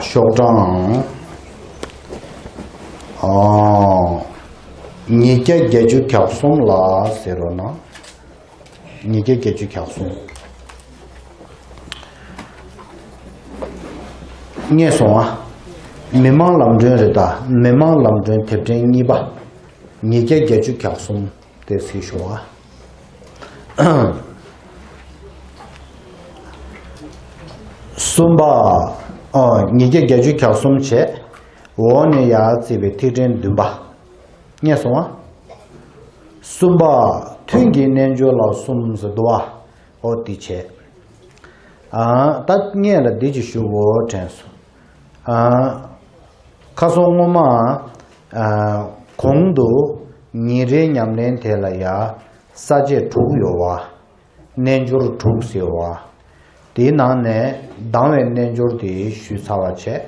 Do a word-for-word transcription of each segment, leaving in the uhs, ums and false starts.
ཤོག་གྲངས། ཨ། ཉིས་བརྒྱ་བརྒྱད་ཅུ་གྱ་གསུམ་ལ་ཟེར་རོ་ན། ཉིས་བརྒྱ་བརྒྱད་ཅུ་གྱ་གསུམ། རྙེད་སོང་ཨ། མི་མང་ལམ་གྲོན་རེད་ད། མི་མང་ལམ་གྲོན་དེབ་ཕྲེང་གཉིས་པ། ཉིས་བརྒྱ་བརྒྱད་ཅུ་གྱ་གསུམ་དེ་གཟིགས་ཤོག་ཨ། གསུམ་པ། ཨ། ཉིས་བརྒྱ་བརྒྱད་ཅུ་གྱ་གསུམ་བྱས། འོག་ནས་ཡར་བརྩིས་པའི་ཐིག་ཕྲེང་བདུན་པ། རྙེད་སོང་ཨ། གསུམ་པ། ཐུན་གྱི་རྣལ་འབྱོར་ལ་གསུམ་ཟེར་འདུག་བ། འོ་དེ་བྱས། ཨ། ད་སྔོན་ལ་འདི་ཅིག་ཞུ་དགོས་དྲན་སོང་། ཨ། ཁ་སང་སྔོན་མ། ཨ། གོང་དུ་ཉིན་རེའི་ཉམས་ལེན་དེ་ལ་ཡ་ས་བཅད་དྲུག་ཡོད་བ། རྣལ་འབྱོར་དྲུག་ཟེར་བ། དེའི་ནང་ནས་ལྡང་བའི་རྣལ་འབྱོར་དེ་ཞུས་ཚར་བ་བྱས།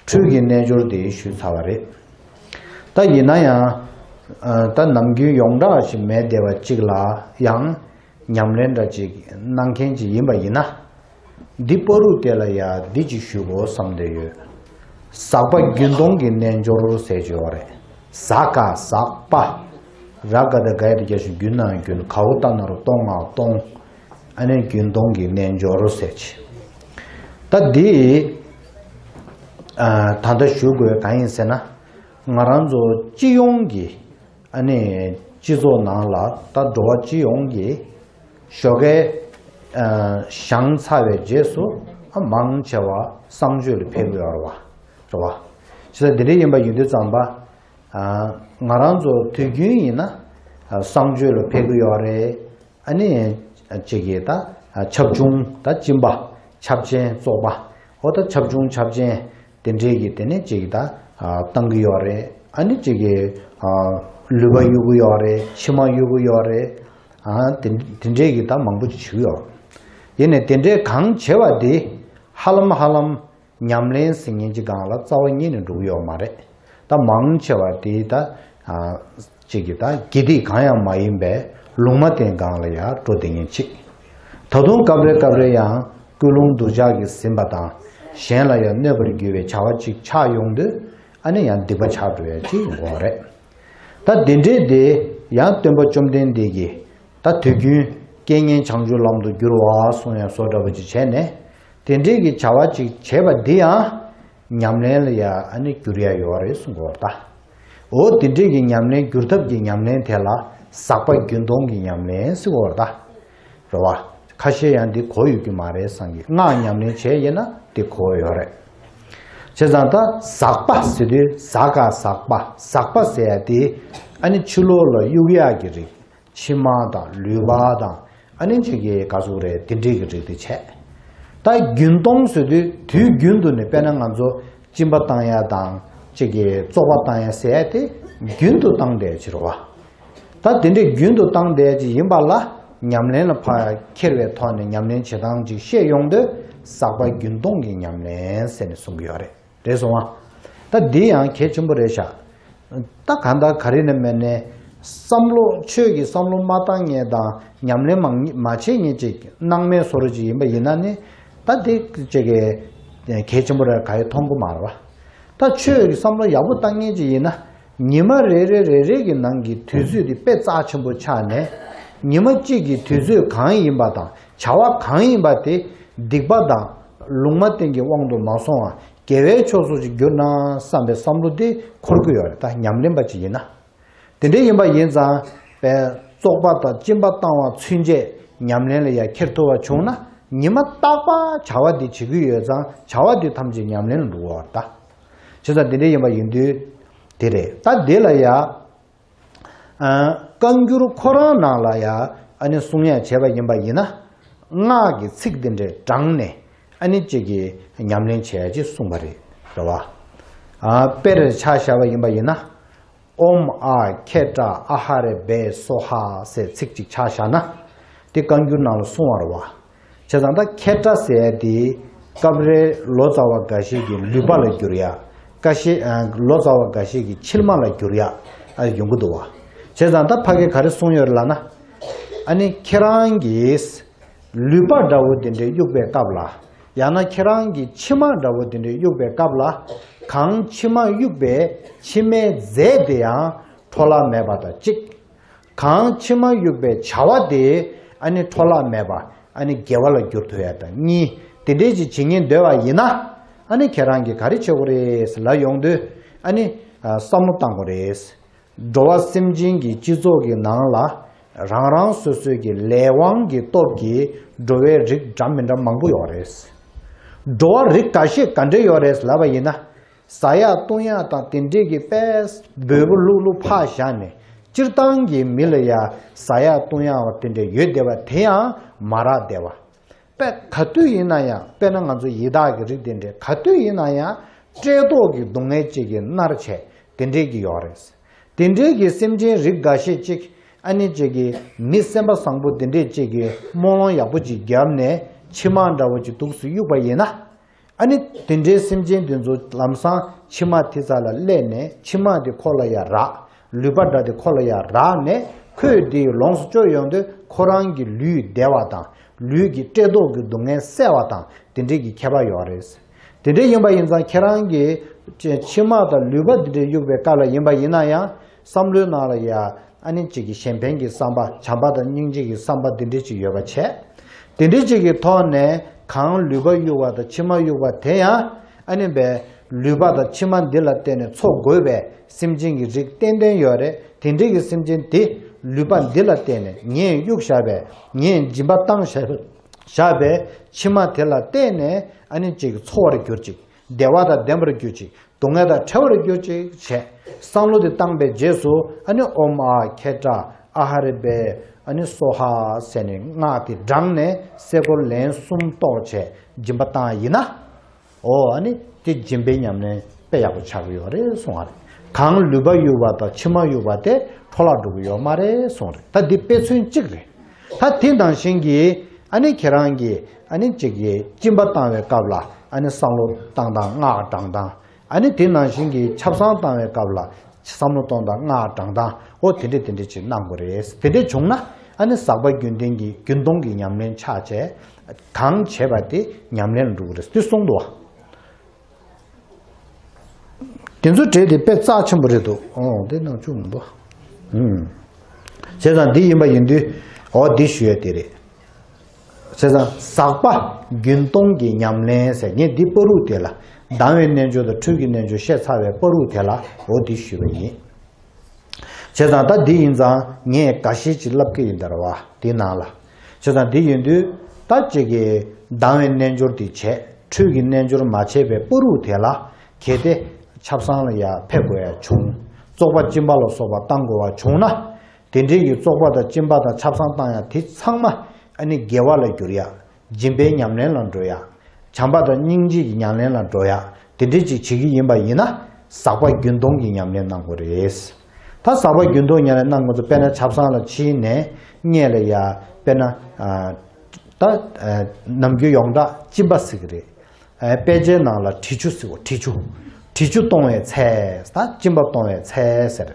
འཕྲུལ་གྱི་རྣལ་འབྱོར་དེ་ཞུས་ཚར་བ་རེད། ད་ཡིན་ན་ཡང་། ཨ། ད་ནམ་རྒྱུན་ཡོངས་གྲགས་ཤིག་མེད་བསྡད་པ་གཅིག་ལ་ཡང་། ཉམས་ལེན་འདྲ་ཅིག་གནང་མཁན་ཅིག་ཡིན་པ་ཡིན་ན། འདི་བར་དུ་དེ་ལ་ཡ་འདི་ཅིག་ཞུ་དགོས་བསམ་བསྡད་ཡོད། ཟག་པ་རྒྱུན་གཏོང་གི་རྣལ་འབྱོར་ཟེར་གྱི་ཡོད་རེད། ཟ་ག་ཟག་པ། ར་ག་བཏགས་རྒ་ཡ་བཏགས་རྒྱ་ཞབས་ཀྱུ་རྒྱུ་ན་རྒྱུན། ག་འོག་ཏ་ན་རོ་གཏོ་ང་གཏོང་། ཨ་ནི་རྒྱུན་གཏོང་གི་རྣལ་འབྱོར་ཟེར་གྱི། ད་འདི། ཨ། ད་ལྟ་ཞུ་དགོས་གང་ཡིན་ཟེར་ན། ང་རང་ཚོ་སྤྱི་ཡོངས་ཀྱི། ཨ་ནི་སྤྱི་ཚོགས་ནང་ལ་ད་འགྲོ་བ་སྤྱི་ཡོངས་ཀྱི་ཞོགས་ཀས། ཨ། བཞེངས་ཚར་བའི་རྗེས་སུ། ཨ། མང་ཆེ་བ་གསང་སྤྱོད་ལ་ཕེབས་ཀྱི་ཡོད་རེད་བ། རེད་བ། བྱས་ཙང་དེ་འདྲ་ཡིན་པ་ཡིན་དུས་ཙམ་པ། ཨ། ང་རང་ཚོ་དུས་རྒྱུན་ཡིན་ན། ཨ། གསང་སྤྱོད་ལ་ཕེབས་ཀྱི་ཡོད་རེད། ཨ་ནི་གཅིག་གིས་ད་ཆབ་ཆུང་ད་སྦྱིན་པ་ཆབ་ཆེན་བཙོག་པ། འོ་ད་ཆབ་ཆུང་ཆབ་ཆེན་དེ་འདྲས་ཀྱི་དེ་ནས་གཅིག་གིས་ད་བཏང་གི་ཡོད་རེད། ཨ་ནི་གཅིག་གིས་ལུས་པ་གཡུག་གི་ཡོད་རེད། མཆིལ་མ་གཡུག་གི་ཡོད་རེད། ཨ། དེ་དེ་འདྲས་ཀྱི་ད་མང་པོ་ཅིག་བྱེད་ཀྱི་ཡོད། ཡིན་ནའི་དེ་འདྲས་གང་བྱེད་པ་དེ་ཧ་ལམ་ཧ་ལམ། ཉམས་ལེན་ཟེར་མཁན་གྱི་སྒང་ལ་རྩ་བ་ཉིད་ནས་འགྲོ་གི་ཡོད་མ་རེད། ད་མང་ཆེ་བ་དེ་ད། ཨ། གཅིག་གིས་ད་དགེ་སྡིག་གང་ཡང་མ་ཡིན་པའི་ལུང་མ་བསྟན་སྒང་ལ་ཡང་འགྲོ་བསྡད་མཁན་གཅིག་ད་དུང་སྐབས་རེ་སྐབས་རེ་ཡང་ཀུན་སློང་སྡུག་ཅག་གིས་ཟིན་པ་དང་། གཞན་ལ་ཡང་གནོད་པར་འགྱུར་བའི་བྱ་བ་གཅིག་ཆགས་ཡོང་དུས། ཨ་ནི་ཡང་སྡིག་པ་ཆགས་འགྲོ་ཡ་གཅིག་ཡོང་གི་ཡོད་རེད། ད་དེ་འདྲས་དེ་ཡང་སྟོན་པ་བཅོམ་ལྡན་འདས་ཀྱིས་ད་དུས་རྒྱུན་རྐྱེན་ངན་བྱང་ཆུབ་ལམ་དུ་བསྒྱུར་བ་གསུང་ཡ་བཟོ་འདྲ་པོ་ཅིག་བྱས་ནས། དེ་འདྲས་ཀྱི་བྱ་བ་ཅིག་བྱས་པ་འདི་ཡང་ཉམས་ལེན་ལ་ཡ་ཨ་ནི་བསྒྱུར་ཡ་ཡོད་རེད་གསུང་གི་ཡོད་ད། འོ་དེ་འདྲས་ཀྱི་ཉམས་ལེན་བསྒྱུར་ཐབས་ཀྱི་ཉམས་ལེན་དེ་ལ་ཟག་པ་རྒྱུན་གཏོང་གི་ཉམས་ལེན་ཟེར་གྱི་ཡོད་རེད་ད། རེད་བ། ཁ་ཤས་ཡང་འདི་གོ་ཡོད་ཀྱི་མ་རེད་བསམ་གྱི། སྔགས་ཉམས་ལེན་བྱས་ཡིན་ན་འདི་གོ་ཡོད་རེད། བྱས་ཙང་ད་ཟག་པ་ཟེར་དུས་ཟ་ག་ཟག་པ། ཟག་པ་ཟེར་ཡ་དེ་ཨ་ནི་ཕྱི་ལོགས་ལ་གཡུག་ཡག་གི་རིགས། མཆིལ་མ་དང་ལུད་པ་དང་། ཨ་ནི་གཅིག་གི་ག་ཟུག་རེད། དེ་འདྲས་ཀྱི་རིགས་དེ་བྱས། ད་རྒྱུན་གཏོང་ཟེར་དུས་དུས་རྒྱུན་དུ་ནས། དཔེར་ན་ང་ཚོ་སྦྱིན་པ་བཏང་ཡ་དང་། གཅིག་གི་བཙོག་པ་བཏང་ཡ་ཟེར་ཡ་དེ་རྒྱུན་དུ་བཏང་བསྡད་ཕྱིར་བ། ད་དེ་འདྲས་རྒྱུན་དུ་བཏང་བསྡད་ཅིག་ཡིན་པ་ལ། ཉམས་ལེན་ལ་ཕར་འཁྱེར་བའི་ཐོག་ནས་ཉམས་ལེན་བྱེད་སྟངས་ཅིག་ཤེས་ཡོང་དུས། ཟག་པ་རྒྱུན་གཏོང་གི་ཉམས་ལེན་ཟེར་ནས་གསུང་གི་ཡོད་རེད། རེད་སོང་ཨ། ད་འདི་ཡང་གལ་ཆེན་པོ་རེད་ཤག་ད་གང་ལྟར་ག་རེ་ནས་མེད་ནས། བསམ་བློ་ཆོས་ཀྱི་བསམ་བློ་མ་བཏང་མཁན་དང་། ཉམས་ལེན་མ་མ་བྱས་མཁན་ཅིག་སྣང་མེད་བཟོ་འདྲ་ཅིག་ཡིན་པ་ཡིན་ན་ནི། ད་འདི་ཅིག་གི་གལ་ཆེན་པོ་རེད། ག་ཡེ་མཐོང་གི་མ་རེད་བ། ད་ཆོས་ཀྱི་བསམ་བློ་ཡག་པོ་བཏང་མཁན་ཅིག་ཡིན་ན། ཉི་མ་རེ་རེ་རེ་རེ་གི་ནང་གི་དུས་ཚོད་དེ་དཔེ་རྩ་ཆེན་པོ་ཆགས་ནས། ཉི་མ་གཅིག་གི་དུས་ཚོད་གང་ཡིན་པ་དང་། བྱ་བ་གང་ཡིན་པ་དེ་སྡིག་པ་དང་ལུང་མ་བསྟན་གྱི་དབང་དུ་མ་སོང་བ་དགེ་བའི་ཕྱོགས་སུ་ཅིག་བསྒྱུར་ན་བསམ་པའི་བསམ་བློ་དེ་འཁོར་གྱི་ཡོད་རེད། ད་ཉམས་ལེན་པ་ཅིག་ཡིན་ན། དེ་འདྲ་ཡིན་པ་ཡིན་ཙང་། བཙོག་པ་དང་སྦྱིན་པ་བཏང་བ་ཚུན་ཆད་ཉམས་ལེན་ལ་ཡ་འཁྱེར་ཐུབ་པ་བྱུང་ན། ཉི་མ་རྟག་པར་བྱ་བ་འདི་བྱེད་ཀྱི་ཡོད་ཙང་། བྱ་བ་འདི་ཐམས་ཅད་ཉམས་ལེན་ལ་འགྲོ་གི་ཡོད་རེད་ད། བྱས་ཙང་དེ་འདྲ་ཡིན་པ་ཡིན་དུས་དེ་རེད། ད་དེ་ལ་ཡ། ཨ། བཀའ་འགྱུར་ཁོ་རང་ནང་ལ་ཡ་ཨ་ནི་གསུང་ཡ་བྱས་པ་ཡིན་པ་ཡིན་ན། སྔགས་ཀྱི་ཚིག་འདི་འདྲའི་བགྲངས་ནས་ཨ་ནི་གཅིག་གི་ཉམས་ལེན་བྱས་ཡ་ཅིག་གསུངས་པ་རེད། རེད་བ། ཨ། དཔེར་ཆ་བཞག་པ་ཡིན་པ་ཡིན་ན། ཨོཾ་ཨཱཿཧེ་ཏྲ་ཨ་ཧ་རེ་བྷེ་སྭཱ་ཧཱ་ཟེར་ཚིག་ཅིག་ཆ་བཞག་ན། དེ་བཀའ་འགྱུར་ནང་ལ་གསུངས་པ་རེད་བ། བྱས་ཙང་ད་ཁེ་ཏྲ་ཟེར་ཡ་དེ་སྐབས་རེ་ལོ་ཙཱ་བ་འགའ་ཤས་ཀྱིས་ལུད་པ་ལ་བསྒྱུར་ཡ། འགའ་ཤས། ཨ། ལོ་ཙཱ་བ་འགའ་ཤས་ཀྱིས་མཆིལ་མ་ལ་བསྒྱུར་ཡ། ཨ། ཡོང་གི་འདུག་བ། བྱས་ཙང་ད་ཕ་གིར་ག་རེ་གསུངས་ཡོད་རེད་ལབ་ན། ཨ་ནི་ཁྱེད་རང་གིས་ལུད་པ་འདྲ་བོ་དེ་འདྲ་གཡུག་པའི་སྐབས་ལ། ཡང་ན་ཁྱེད་རང་གི་མཆིལ་མ་འདྲ་བོ་དེ་འདྲས་གཡུག་པའི་སྐབས་ལ། གང་མཆིལ་མ་གཡུག་པའི་མཆིལ་མའི་རྫས་དེ་ཡང་འཕྲོ་བརླག་མེད་པ་དང་གཅིག་གང་མཆིལ་མ་གཡུག་པའི་བྱ་བ་དེ་ཨ་ནི་འཕྲོ་བརླག་མེད་པ་ཨ་ནི་དགེ་བ་ལ་འགྱུར་ཐུབ་ཡ་དང་གཉིས། དེ་འདྲས་ཅིག་བྱེད་སྙིང་འདོད་པ་ཡིན་ན། ཨ་ནི་ཁྱེད་རང་གིས་ག་རེ་བྱེད་དགོས་རེད་ལབ་ཡོང་དུས། ཨ་ནི་ཨ་བསམ་བློ་བཏང་དགོས་རེད། འགྲོ་བ་སེམས་ཅན་གྱི་སྤྱི་ཚོགས་ཀྱི་ནང་ལ་རང་རང་སོ་སོའི་གི་ལས་དབང་གི་སྟོབས་ཀྱིས་འགྲོ་བའི་རིགས་འདྲ་མི་འདྲ་མང་པོ་ཡོད་རེད། འགྲོ་བ་རིགས་འགའ་ཤས་ག་འདྲ་ཡོད་རེད་ལབ་པ་ཡིན་ན། ཟ་ཡག་བཏུང་ཡག་དང་དེ་འདྲས་ཀྱི་དཔེ་འབོལ་པོ་བླུག་བླུག་ཕར་བཞག་ནས། སྤྱིར་བཏང་གི་མི་ལ་ཡ་ཟ་ཡག་བཏུང་ཡག་བ་དེ་འདྲས་ཡོད་བསྡད་པ་དེ་ཡང་མ་རག་བསྡད་པ། དཔེ་ག་དུས་ཡིན་ན་ཡང་། དཔེར་ན་ང་ཚོ་ཡི་དྭགས་ཀྱི་རིགས་དེ་འདྲས་ག་དུས་ཡིན་ན་ཡང་བཀྲེས་ལྟོགས་ཀྱི་སྡུག་བསྔལ་ཅིག་གིས་མནར་བྱས་དེ་འདྲས་ཀྱི་ཡོད་རེད། དེ་འདྲས་ཀྱི་སེམས་ཅན་རིགས་འགའ་ཤས་ཅིག་ཨ་ནི་ཅིག་གི་མི་སེམས་པ་བཟང་པོ་དེ་འདྲས་ཅིག་གིས་སྨོན་ལམ་ཡག་པོ་ཅིག་བརྒྱབ་ནས་མཆིལ་མ་འདྲ་བོ་ཅིག་འདུག་སེ་གཡུགས་པ་ཡིན་ན། ཨ་ནི་དེ་འདྲའི་སེམས་ཅན་དེ་ཚོ་ལམ་སང་མཆིལ་མ་དེ་རྩ་ལ་སླེབས་ནས་མཆིལ་མ་དེ་ཁོ་ལ་ཡ་རག་ལུད་པ་འདྲ་དེ་ཁོ་ལ་ཡ་རག་ནས་ཁོས་དེ་ལོངས་སུ་སྤྱོད་ཡོང་དུས་ཁོ་རང་གི་ལུས་བདེ་བ་དང་། ལུས་ཀྱི་བཀྲེས་ལྟོགས་ཀྱི་སྡུག་བསྔལ་སེལ་བ་དང་དེ་འདྲའི་གི་ཁྱད་པར་ཡོད་རེད། དེ་འདྲ་ཡིན་པ་ཡིན་ཙང་ཁྱེད་རང་གིས་མཆིལ་མ་དང་ལུད་པ་འདི་འདྲ་གཡུག་པའི་སྐབས་ལ་ཡིན་པ་ཡིན་ན་ཡང་། བསམ་བློའི་ནང་ལ་ཡ་ཨ་ནི་གཅིག་གི་གཞན་ཕན་གྱི་བསམ་པ། བྱམས་པ་དང་སྙིང་རྗེ་གི་བསམ་པ་འདི་འདྲ་ཅིག་ཡོད་པ་བྱས། དེ་འདྲ་ཅིག་གི་ཐོག་ནས་གང་ལུད་པ་གཡུག་པ་དང་མཆིལ་མ་གཡུག་པ་དེ་ཡང་ཨ་ནི་བས་ལུད་པ་དང་མཆིལ་མ་འདི་ལ་བརྟེན་ནས་འཚོ་དགོས་པའི་སེམས་ཅན་གྱི་རིགས་ཏན་ཏན་ཡོད་རེད། དེ་འདྲ་གི་སེམས་ཅན་དེ་ལུད་པ་འདི་ལ་བརྟེན་ནས་ངས་གཡུག་བཞག་པའི། ངས་སྦྱིན་པ་བཏང་བཞག་བཞག་པའི་མཆིལ་མ་དེ་ལ་བརྟེན་ནས་ཨ་ནི་ཅིག་འཚོ་བར་གྱུར་ཅིག་བདེ་བ་དང་ལྡན་པར་གྱུར་ཅིག་སྡུག་བསྔལ་དང་བྲལ་བར་གྱུར་ཅིག་བྱས། བསམ་བློ་དེ་བཏང་པའི་རྗེས་སུ་ཨ་ནི་ཨོཾ་ཨཱཿཧེ་ཏྲ་ཨཱ་ཧ་རེ་བྷེ་ཨ་ནི་སྭཱ་ཧཱ་ཟེར་ནས་སྔགས་དེ་བགྲངས་ནས་སེ་གོལ་ལན་གསུམ་གཏོར་བྱས་སྦྱིན་པ་བཏང་ཡིན་ན། ཨོ་ཨ་ནི་དེ་སྦྱིན་པའི་ཉམས་ལེན་དཔེ་ཡག་པོ་ཆགས་ཀྱི་ཡོད་རེད་གསུངས་པ་རེད། གང་ལུད་པ་གཡུག་པ་དང་མཆིལ་མ་གཡུག་པ་དེ་འཕྲོ་བརླག་འགྲོ་གི་ཡོད་མ་རེད་གསུངས་རེད། ད་འདི་དཔེ་མཚོན་གཅིག་རེད། ད་དེ་ནང་བཞིན་གྱི་ཨ་ནི་ཁྱེད་རང་གིས་ཨ་ནི་གཅིག་གི་སྦྱིན་པ་བཏང་བའི་སྐབས་ལ་ཨ་ནི་བསམ་བློ་བཏང་སྟངས་སྔགས་བགྲང་སྟངས། ཨ་ནི་དེ་ནང་བཞིན་གྱི་ཆབ་གསང་བཏང་བའི་སྐབས་ལ་བསམ་བློ་གཏོང་སྟངས་སྔགས་བགྲང་སྟངས། འོ་དེ་འདྲས་དེ་འདྲས་ཅིག་གནང་དགོས་རེད། དེ་འདྲས་བྱུང་ན་ཨ་ནི་ཟག་པ་རྒྱུན་ལྡན་གྱི་རྒྱུན་གཏོང་གི་ཉམས་ལེན་ཆགས་བྱས། གང་བྱས་པ་དེ་ཉམས་ལེན་ལ་འགྲོ་གི་རེད་དེ་གསུངས་འདུག་བ། དེ་ཚོ་གྲས་དེ་དཔེ་རྩ་ཆེན་པོ་རེད་འདུག་ཨོ་དེ་ནང་བཅུག་མི་འདུག་ཨུམ། བྱས་ཙང་འདི་ཡིན་པ་ཡིན་དུས་ཨོ་འདི་ཞུ་ཡ་དེ་རེད། བྱས་ཙང་ཟག་པ་རྒྱུན་གཏོང་གི་ཉམས་ལེན་ཟེར་ངས་འདི་བར་དུ་དེ་ལ་སྡང་བའི་རྣལ་འབྱོར་དང་འཁྲུལ་གྱི་རྣལ་འབྱོར་བཤད་ཚར་བའི་བར་དུ་དེ་ལ་ཨོ་འདི་ཞུས་པ་ཡིན། བྱས་ཙང་ད་འདི་ཡིན་ཙང་ངས་འགའ་ཤས་ཅིག་ལབ་ཀྱི་ཡིན་ད་ར་བ་འདི་ནང་ལ། བྱས་ཙང་འདི་ཡིན་དུས་ད་ཅིག་གི་སྡང་བའི་རྣལ་འབྱོར་དེ་བྱས། འཁྲུལ་གྱི་རྣལ་འབྱོར་མ་བྱས་པའི་བར་དུ་དེ་ལ་གལ་ཏེ་ཆབ་གསང་ལ་ཡ་ཕེབས་དགོས་ཡ་བྱུང་། བཙོག་པ་གཅིན་པ་ལ་སོགས་པ་བཏང་དགོས་པ་བྱུང་ན། དེ་འདྲའི་གི་བཙོག་པ་དང་གཅིན་པ་དང་ཆབ་གསང་བཏང་ཡ་དེ་ཚང་མ་ཨ་ནི་དགེ་བ་ལ་འགྱུར་ཡ། སྦྱིན་པའི་ཉམས་ལེན་ལ་འགྲོ་ཡ། བྱམས་པ་དང་སྙིང་རྗེ་གི་ཉམས་ལེན་ལ་འགྲོ་ཡ། དེ་འདྲའི་ཅིག་བྱེད་ཀྱི་ཡིན་པ་ཡིན་ན། ཟག་པ་རྒྱུན་གཏོང་གི་ཉམས་ལེན་གནང་དགོས་རེད། ད་ཟག་པ་རྒྱུན་གཏོང་ཉམས་ལེན་གནང་དགོས་ཚེ་དཔེར་ན་ཆབ་གསང་ལ་ཕྱིན་ནས་སྔས་ལ་ཡ་དཔེར་ན། ད་ནམ་རྒྱུན་ཡོངས་གྲགས་གཅིན་པ་ཟེར་གི་རེད། དཔེ་ཆའི་ནང་ལ་དྲི་ཆུ་ཟེར་བ། དྲི་ཆུ། དྲི་ཆུ་གཏོང་བའི་ཚེ། ད་གཅིན་པ་གཏོང་བའི་ཚེ་ཟེར།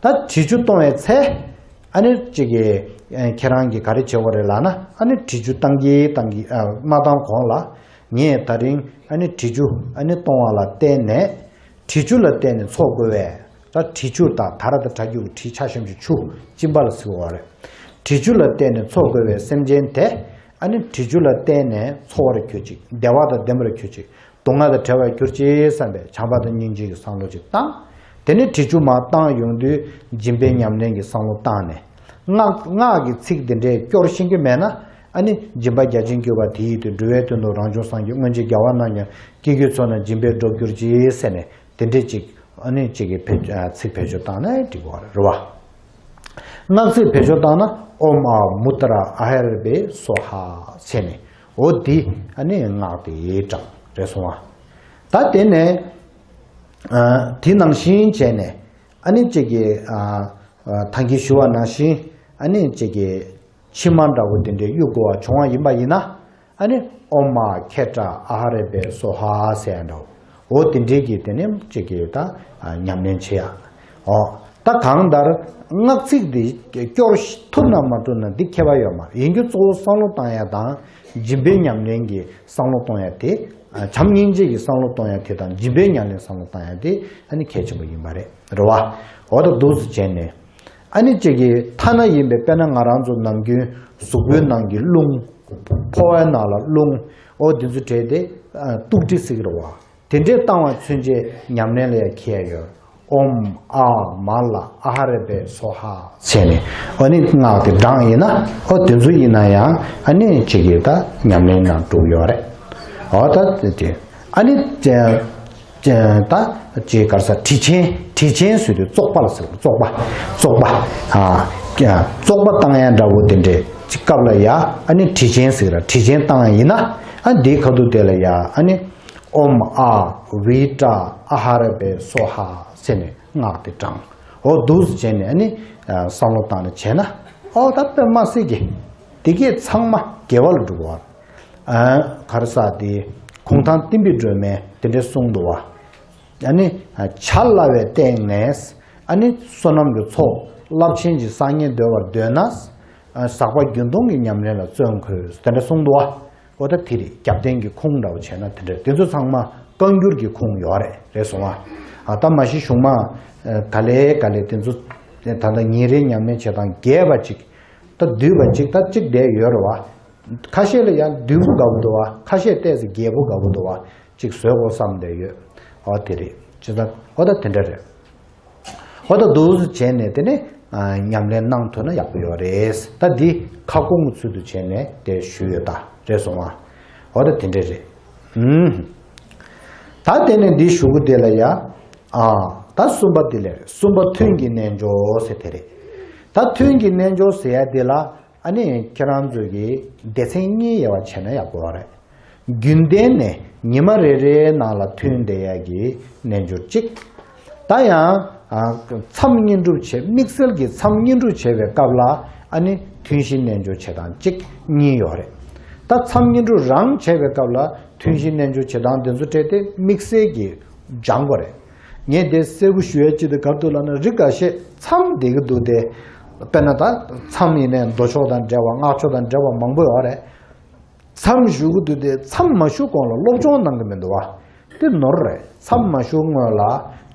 ད་དྲི་ཆུ་གཏོང་བའི་ཚེ། ཨ་ནི་གཅིག་གིས་ཁྱེད་རང་གིས་ག་རེ་བྱེད་དགོས་རེད་ལབ་ན། ཨ་ནི་དྲི་ཆུ་བཏང་གི་བཏང་གི་མ་བཏང་གོང་ལ། ངས་ད་རིང་ཨ་ནི་དྲི་ཆུ་ཨ་ནི་གཏོང་བ་ལ་བརྟེན་ནས། དྲི་ཆུ་ལ་བརྟེན་ནས་འཚོ་དགོས་པས། ད་དྲི་ཆུ་དང་ད་ར་དང་དྲ་རྒྱུག་གི་དྲི་ཆ་ཞབས་ཀྱུ་ཆུ། གཅིན་པ་ལ་ཟེར་བ་རེད། དྲི་ཆུ་ལ་བརྟེན་ནས་འཚོ་དགོས་པའི་སེམས་ཅན་དེ། ཨ་ནི་དྲི་ཆུ་ལ་བརྟེན་ནས་འཚོ་བར་གྱུར་ཅིག་བདེ་བ་དང་ལྡན་པར་གྱུར་ཅིག་སྡུག་བསྔལ་དང་བྲལ་བར་གྱུར་ཅིག་བསམ་པའི་བྱམས་པ་དང་སྙིང་རྗེ་གི་བསམ་བློ་ཅིག་བཏང་། དེ་ནས་དྲི་ཆུ་མར་བཏང་ཡོང་དུས་སྦྱིན་པའི་ཉམས་ལེན་གྱི་བསམ་བློ་བཏང་ནས། སྔགས་སྔགས་ཀྱི་ཚིག་འདི་འདྲས་སྐྱོར་ཤེས་ཀྱི་མེད་ན། ཨ་ནི་སྦྱིན་པ་རྒྱ་ཆེན་བསྐྱེད་པ་དེ་ཡིས་ཏེ། འགྲོ་བའི་དོན་དུ་རང་བྱུང་སངས་རྒྱས། སྔོན་ཆད་རྒྱལ་བ་རྣམས་ཀྱང་། སྐྱེ་དགུའི་ཚོགས་རྣམས་སྦྱིན་པས་འགྲུབ་གྱུར་ཅིག་ཟེར་ནས་དེ་འདྲས་ཅིག་ཨ་ནི་ཅིག་གི་བེད་ཚིག་བེད་སྤྱོད་བཏང་ན་འགྲིག་གི་རེད་བ། སྔགས་ཚིག་བེད་སྤྱོད་བཏང་ན་ཨོཾ་ཨཱཿ་མུ་ཏྲ་ཨཱཿཧ་རེ་བྷེ་སྭཱ་ཧཱ་ཟེར་ནས། འོ་འདི་ཨ་ནི་སྔགས་དེ་ཡི་གྲངས་རེད་སོང་བ། ད་དེ་ནས་ཨ་དེ་ནང་བཞིན་བྱས་ནས་ཨ་ནི་གཅིག་གི་ཨ་ཨ་ད་གིན་ཞུ་བ་ནང་བཞིན་ཨ་ནི་གཅིག་གི་མཆིལ་མ་འདྲ་བོ་དེ་འདྲའི་གཡུག་དགོས་པ་བྱུང་བ་ཡིན་པ་ཡིན་ན། ཨ་ནི་ཨོཾ་ཨཱཿཧེ་ཏྲ་ཨཱཿཧ་རེ་བྷེ་སྭཱ་ཧཱ་ཟེར་ཡ་འདྲ་བོ། འོ་དེ་འདྲའི་གི་དེ་ནས་གཅིག་གི་ད་ཉམས་ལེན་བྱེད་ཡ། འོ་ད་གང་ལྟར་སྔགས་ཚིག་འདི་སྐྱོར་ཐུབ་ན་མ་ཐུབ་ན་འདི་ཁྱད་པར་ཡོད་མ་རེད། ཡིན་རྒྱུ་གཙོ་བོ་བསམ་བློ་བཏང་ཡ་དང་ སྦྱིན་པའི་ཉམས་ལེན་གྱི་བསམ་བློ་གཏོང་ཡ་དེ། བྱམས་སྙིང་རྗེ་གི་བསམ་བློ་གཏོང་ཡ་དེ་དང་སྦྱིན་པའི་ཉམས་ལེན་བསམ་བློ་གཏོང་ཡ་དེ་ཨ་ནི་གལ་ཆེན་པོ་ཡིན་པ་རེད། རེད་བ། འོ་ད་འདུག་སེ་བྱས་ནས། ཨ་ནི་གཅིག་གི་ཐ་ན་ཡིན་པའི་དཔེར་ན་ང་རང་ཚོ་ནམ་རྒྱུན་གཟུགས་པོའི་ནང་གི་རླུང་། ཕོ་བའི་ནང་ལ་རླུང་། འོ་དེ་ཚོ་བྲལ་ཏེ་ཨ་སྟུག་དྲི་ཟེར་གི་རེད་བ། དེ་འདྲས་བཏང་བ་ཚུན་ཆད་ཉམས་ལེན་ལ་ཡང་འཁྱེར་ཡོད། ཨོཾ་ཨཱཿཧཱུྃ་མ་ལ་ཨ་ཧ་ར་པའི་སྭཱ་ཧཱ་ཟེར་ནས་ཨ་ནི་སྔགས་དེ་བགྲངས་ཡིན་ན། ཨོ་དེ་ཚོ་ཡིན་ན་ཡང་ཨ་ནི་གཅིག་གི་ད་ཉམས་ལེན་ནང་འགྲོ་ཡོད་རེད། ཨོ་ད་དེ་ཨ་ནི་ད་ཅེས་གར་ས་དྲི་ཆེན། དྲི་ཆེན་ཟེར་དུས་བཙོག་པ་ལ་ཟེར། བཙོག་པ། བཙོག་པ། ཨ་བཙོག་པ་བཏང་ཡ་འདྲ་བོ་དེ་འདྲས་ཅིག་སྐབས་ལ་ཡ་ཨ་ནི་དྲི་ཆེན་ཟེར་ར། དྲི་ཆེན་བཏང་ཡ་ཡིན་ན་ཨ་འདིའི་ཁ་ཐུག་དེ་ལ་ཡ་ཨ་ནི་ཨོཾ་ཨཱཿ་བྷིཥྞ་ཨ་ཧ་ར་པའི་སྭཱ་ཧཱ་ཟེར་ནས་སྔགས་དེ་བགྲངས། འོ་འདུག་སེ་བྱས་ནས་ཨ་ནི་བསམ་བློ་བཏང་ནས་བྱས་ན། ཨོ་ད་དཔེ་མ་སྲིད་ཀྱི་དེ་གས་ཚང་མ་དགེ་བ་ལ་འགྲོ་གི་བ། གར་ས་དེ་གུང་ཐང་བསྟན་པའི་སྒྲོན་མེ་དེ་འདྲས་གསུངས་འདུག་བ། ཨ་ནི་བྱ་སླ་བའི་སྟེང་ནས་ཨ་ནི་བསོད་ནམས་ཀྱི་ཚོགས་རླབས་ཆེན་གྱི་བསགས་ཉེས་འདོར་བར་འདོད་ན། ཟག་པ་རྒྱུན་གཏོང་གི་ཉམས་ལེན་ལ་བརྩོན་དགོས་དེ་འདྲ་གསུངས་འདུག་བ། འོ་ད་དེ་རེད། རྒྱབ་རྟེན་གྱི་ཁུངས་འདྲ་བོ་བྱས་ན་དེ་འདྲ། དེ་ཚོ་ཚང་མ་བཀའ་འགྱུར་གྱི་ཁུངས་ཡོད་རེད། རེད་སོང་བ། ཨ་ད་མ་གཞི་གཞུང་མ་ག་ལེ་ག་ལེ་དེ་ཚོ་ད་ལྟ་ཉིན་རེའི་ཉམས་ལེན་བྱེད་སྟངས་རྒྱས་པ་ཅིག་ད་བསྡུས་པ་ཅིག་ད་གཅིག་བསྡད་ཡོད་རེད་བ། ཁ་ཤས་ལ་ཡང་བསྡུས་པོ་དགའ་པོ་འདུག་བ། ཁ་ཤས་ཏོག་ཙམ་རྒྱས་པོ་དགའ་པོ་འདུག་བ། ཅིག་བཟོས་དགོས་བསམ་བསྡད་ཡོད། འོ་དེ་རེད། ཅི་ད་འོ་ད་དེ་འདྲ་རེད། འོ་ད་འདུག་སེ་བྱས་ནས་དེ་ནས་ཉམས་ལེན་གནང་ཐུབ་ན་ཡག་པོ་ཡོད་རེད། ད་འདི་ཁ་སྐོང་གི་ཚུལ་དུ་བྱས་ནས་དེ་ཞུས་ཡོད། ད་རེད་སོང་བ། འོ་ད་དེ་འདྲ་རེད། ཨུམ། ད་དེ་ནས་འདི་ཞུ་གི་དེ་ལ་ཡ། ཨ་ད་གསུམ་པ་དེ་ལས་རེད། གསུམ་པ་ཐུན་གྱི་རྣལ་འབྱོར་ཟེར་དེ་རེད། ད་ཐུན་གྱི་རྣལ་འབྱོར་ཟེར་ཡ་དེ་ལ། ཨ་ནི་ཁྱེད་རང་ཚོས་ཀྱི་སྡེ་ཚན་གཉིས་དབྱེ་བ་ཕྱེ་ན་ཡག་པོ་རེད། རྒྱུན་གཏན་ནས་ཉི་མ་རེ་རེའི་ནང་ལ་ཐོན་བསྡད་ཡ་གི་རྣལ་འབྱོར་གཅིག་ད་ཡང་ཨ་མཚམས་བསྙེན་སྒྲུབ་བྱེད། དམིགས་བསལ་གྱི་མཚམས་བསྙེན་སྒྲུབ་བྱེད་པའི་སྐབས་ལ་ཨ་ནི་ཐུན་བཞིའི་རྣལ་འབྱོར་བྱེད་སྟངས་གཅིག་གཉིས་ཡོད་རེད། ད་མཚམས་བསྙེན་སྒྲུབ་རང་བྱེད་པའི་སྐབས་ལ་ཐུན་བཞིའི་རྣལ་འབྱོར་བྱེད་སྟངས་དེ་ཚོ་སྤྲད་དེ་དམིགས་བསལ་གྱི་སྦྱང་དགོས་རེད། ངས་དེ་གསལ་པོ་ཞུ་ཡ་ཅི་སྟེ་ག་རེ་འདུག་ལབ་ན། རིགས་འགའ་ཤས་མཚམས་བསྡད་ཀྱི་འདུག་སྟེ། དཔེར་ན་ད་མཚམས་ཡིན་ནའི་མདོ་ཕྱོགས་དང་འབྲེལ་བ། སྔགས་ཕྱོགས་དང་འབྲེལ་བ་མང་པོ་ཡོད་རེད། མཚམས་བཞུགས་ཀྱི་འདུག་སྟེ་མཚམས་མ་བཞུགས་གོང་ལ་སློབ་སྦྱོང་གནང་གི་མི་འདུག་བ། དེ་ནོར་རེད། མཚམས་མ་བཞུགས་སྔོན་ལ་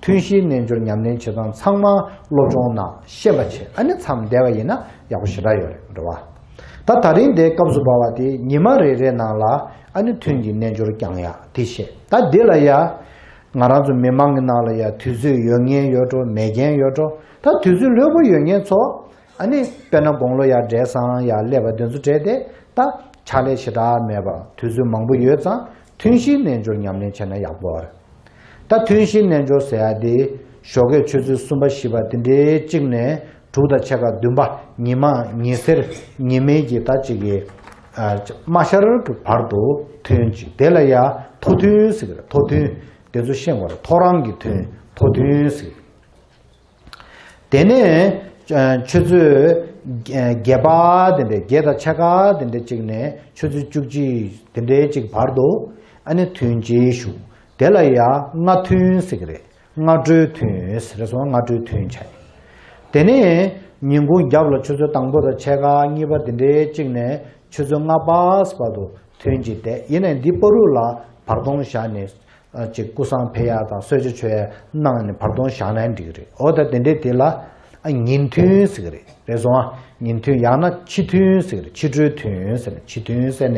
ཐུན་བཞིའི་རྣལ་འབྱོར་ཉམས་ལེན་བྱེད་སྟངས་ཚང་མ་སློབ་སྦྱོང་གནང་ཤེས་པ་བྱེད། ཨ་ནི་མཚམས་བསྡད་པ་ཡིན་ན་ཡག་པོ་ཞེ་དྲག་ཡོད་རེད། རེད་བ། ད་ད་རིང་དེའི་སྐབས་སུ་བབས་པ་དེ་ཉི་མ་རེ་རེའི་ནང་ལ་ཨ་ནི་ཐུན་གྱི་རྣལ་འབྱོར་བསྐྱང་ཡ་དེ་བཤད། ད་འདི་ལ་ཡ། ང་རང་ཚོ་མི་མང་གི་ནང་ལ་ཡ་དུས་ཚོད་ཡོད་མཁན་ཡོད་འགྲོ། མེད་མཁན་ཡོད་འགྲོ། ད་དུས་ཚོད་ལྷོད་པོ་ཡོད་མཁན་ཚོ། ཨ་ནི་དཔེར་ན་དགུང་ལོ་ཡར་བགྲེས་སོང་ཡར་སླེབས་པ་དེ་ཚོ་བྲལ་ཏེ། ད་ཕྱག་ལས་ཞེ་དྲག་མེད་པ། དུས་ཚོད་མང་པོ་ཡོད་ཙང་ཐུན་བཞིའི་རྣལ་འབྱོར་ཉམས་ལེན་བྱས་ན་ཡག་པོ་རེད། ད་ཐུན་བཞིའི་རྣལ་འབྱོར་ཟེར་ཡ་དེ་ཞོགས་ཀས་ཆུ་ཚོད་གསུམ་པ་བཞི་པ་དེ་འདྲའི་གཅིག་ནས་དྲུག་དང་ཕྱེད་ཀ་བདུན་པ། ཉི་མ་ཉི་ཟེར་ཉི་མའི་གི་ད་ཅིག་གི་ཨ་དམའ་ཤར་གྱི་བར་དུ་ཐུན་གཅིག་དེ་ལ་ཡ་ཐོ་ཐུན་ཟེར་གི་རེད། ཐོ་ཐུན། དེ་ཚོ་ཤེས་དགོས་རེད། ཐོ་རངས་ཀྱི་ཐུན། ཐོ་ཐུན་ཟེར། དེ་ནས་ཆུ་ཚོད་བརྒྱད་པ་དེ་འདྲ། བརྒྱད་དང་ཕྱེད་ཀ་དེ་འདྲ་གཅིག་ནས་ཆུ་ཚོད་བཅུ་གཅིག་དེ་འདྲའི་གཅིག་བར་དུ་ཨ་ནི་ཐུན་གཅིག་བཞུགས། དེ་ལ་ཡ་སྔ་ཐུན་ཟེར་གི་རེད། སྔ་དྲོའི་ཐུན་ཟེར་སོང་། སྔ་དྲོའི་ཐུན་བྱས། དེ་ནས་ཉིན་གུང་རྒྱབ་ལ་ཆུ་ཚོད་དང་པོ་དང་ཕྱེད་ཀ་གཉིས་པ་དེ་འདྲའི་གཅིག་ནས་ཆུ་ཚོད་ལྔ་པ་བར་དུ་ཐུན་གཅིག་བསྡད། ཡིན་ནའི་འདི་བར་དུ་ལ་བར་སྟོང་བཞག་ནས། ཨ་ཅིག་སྐུ་བསང་ཕེབས་ཡག་དང་གསོལ་ཇ་མཆོད་ཡག་གནང་ནས་བར་སྟོང་བཞག་ན་འགྲིག་གི་རེད། འོ་ད་དེ་འདྲའི་དེ་ལ་ཨ་ཉིན་ཐུན་ཟེར་གི་རེད། རེད་སོང་ཨ། ཉིན་ཐུན། ཡང་ན་ཕྱི་ཐུན་ཟེར་གི་རེད། ཕྱི་དྲོའི་ཐུན་ཟེར་ནས། ཕྱི་ཐུན་ཟེར་ནས་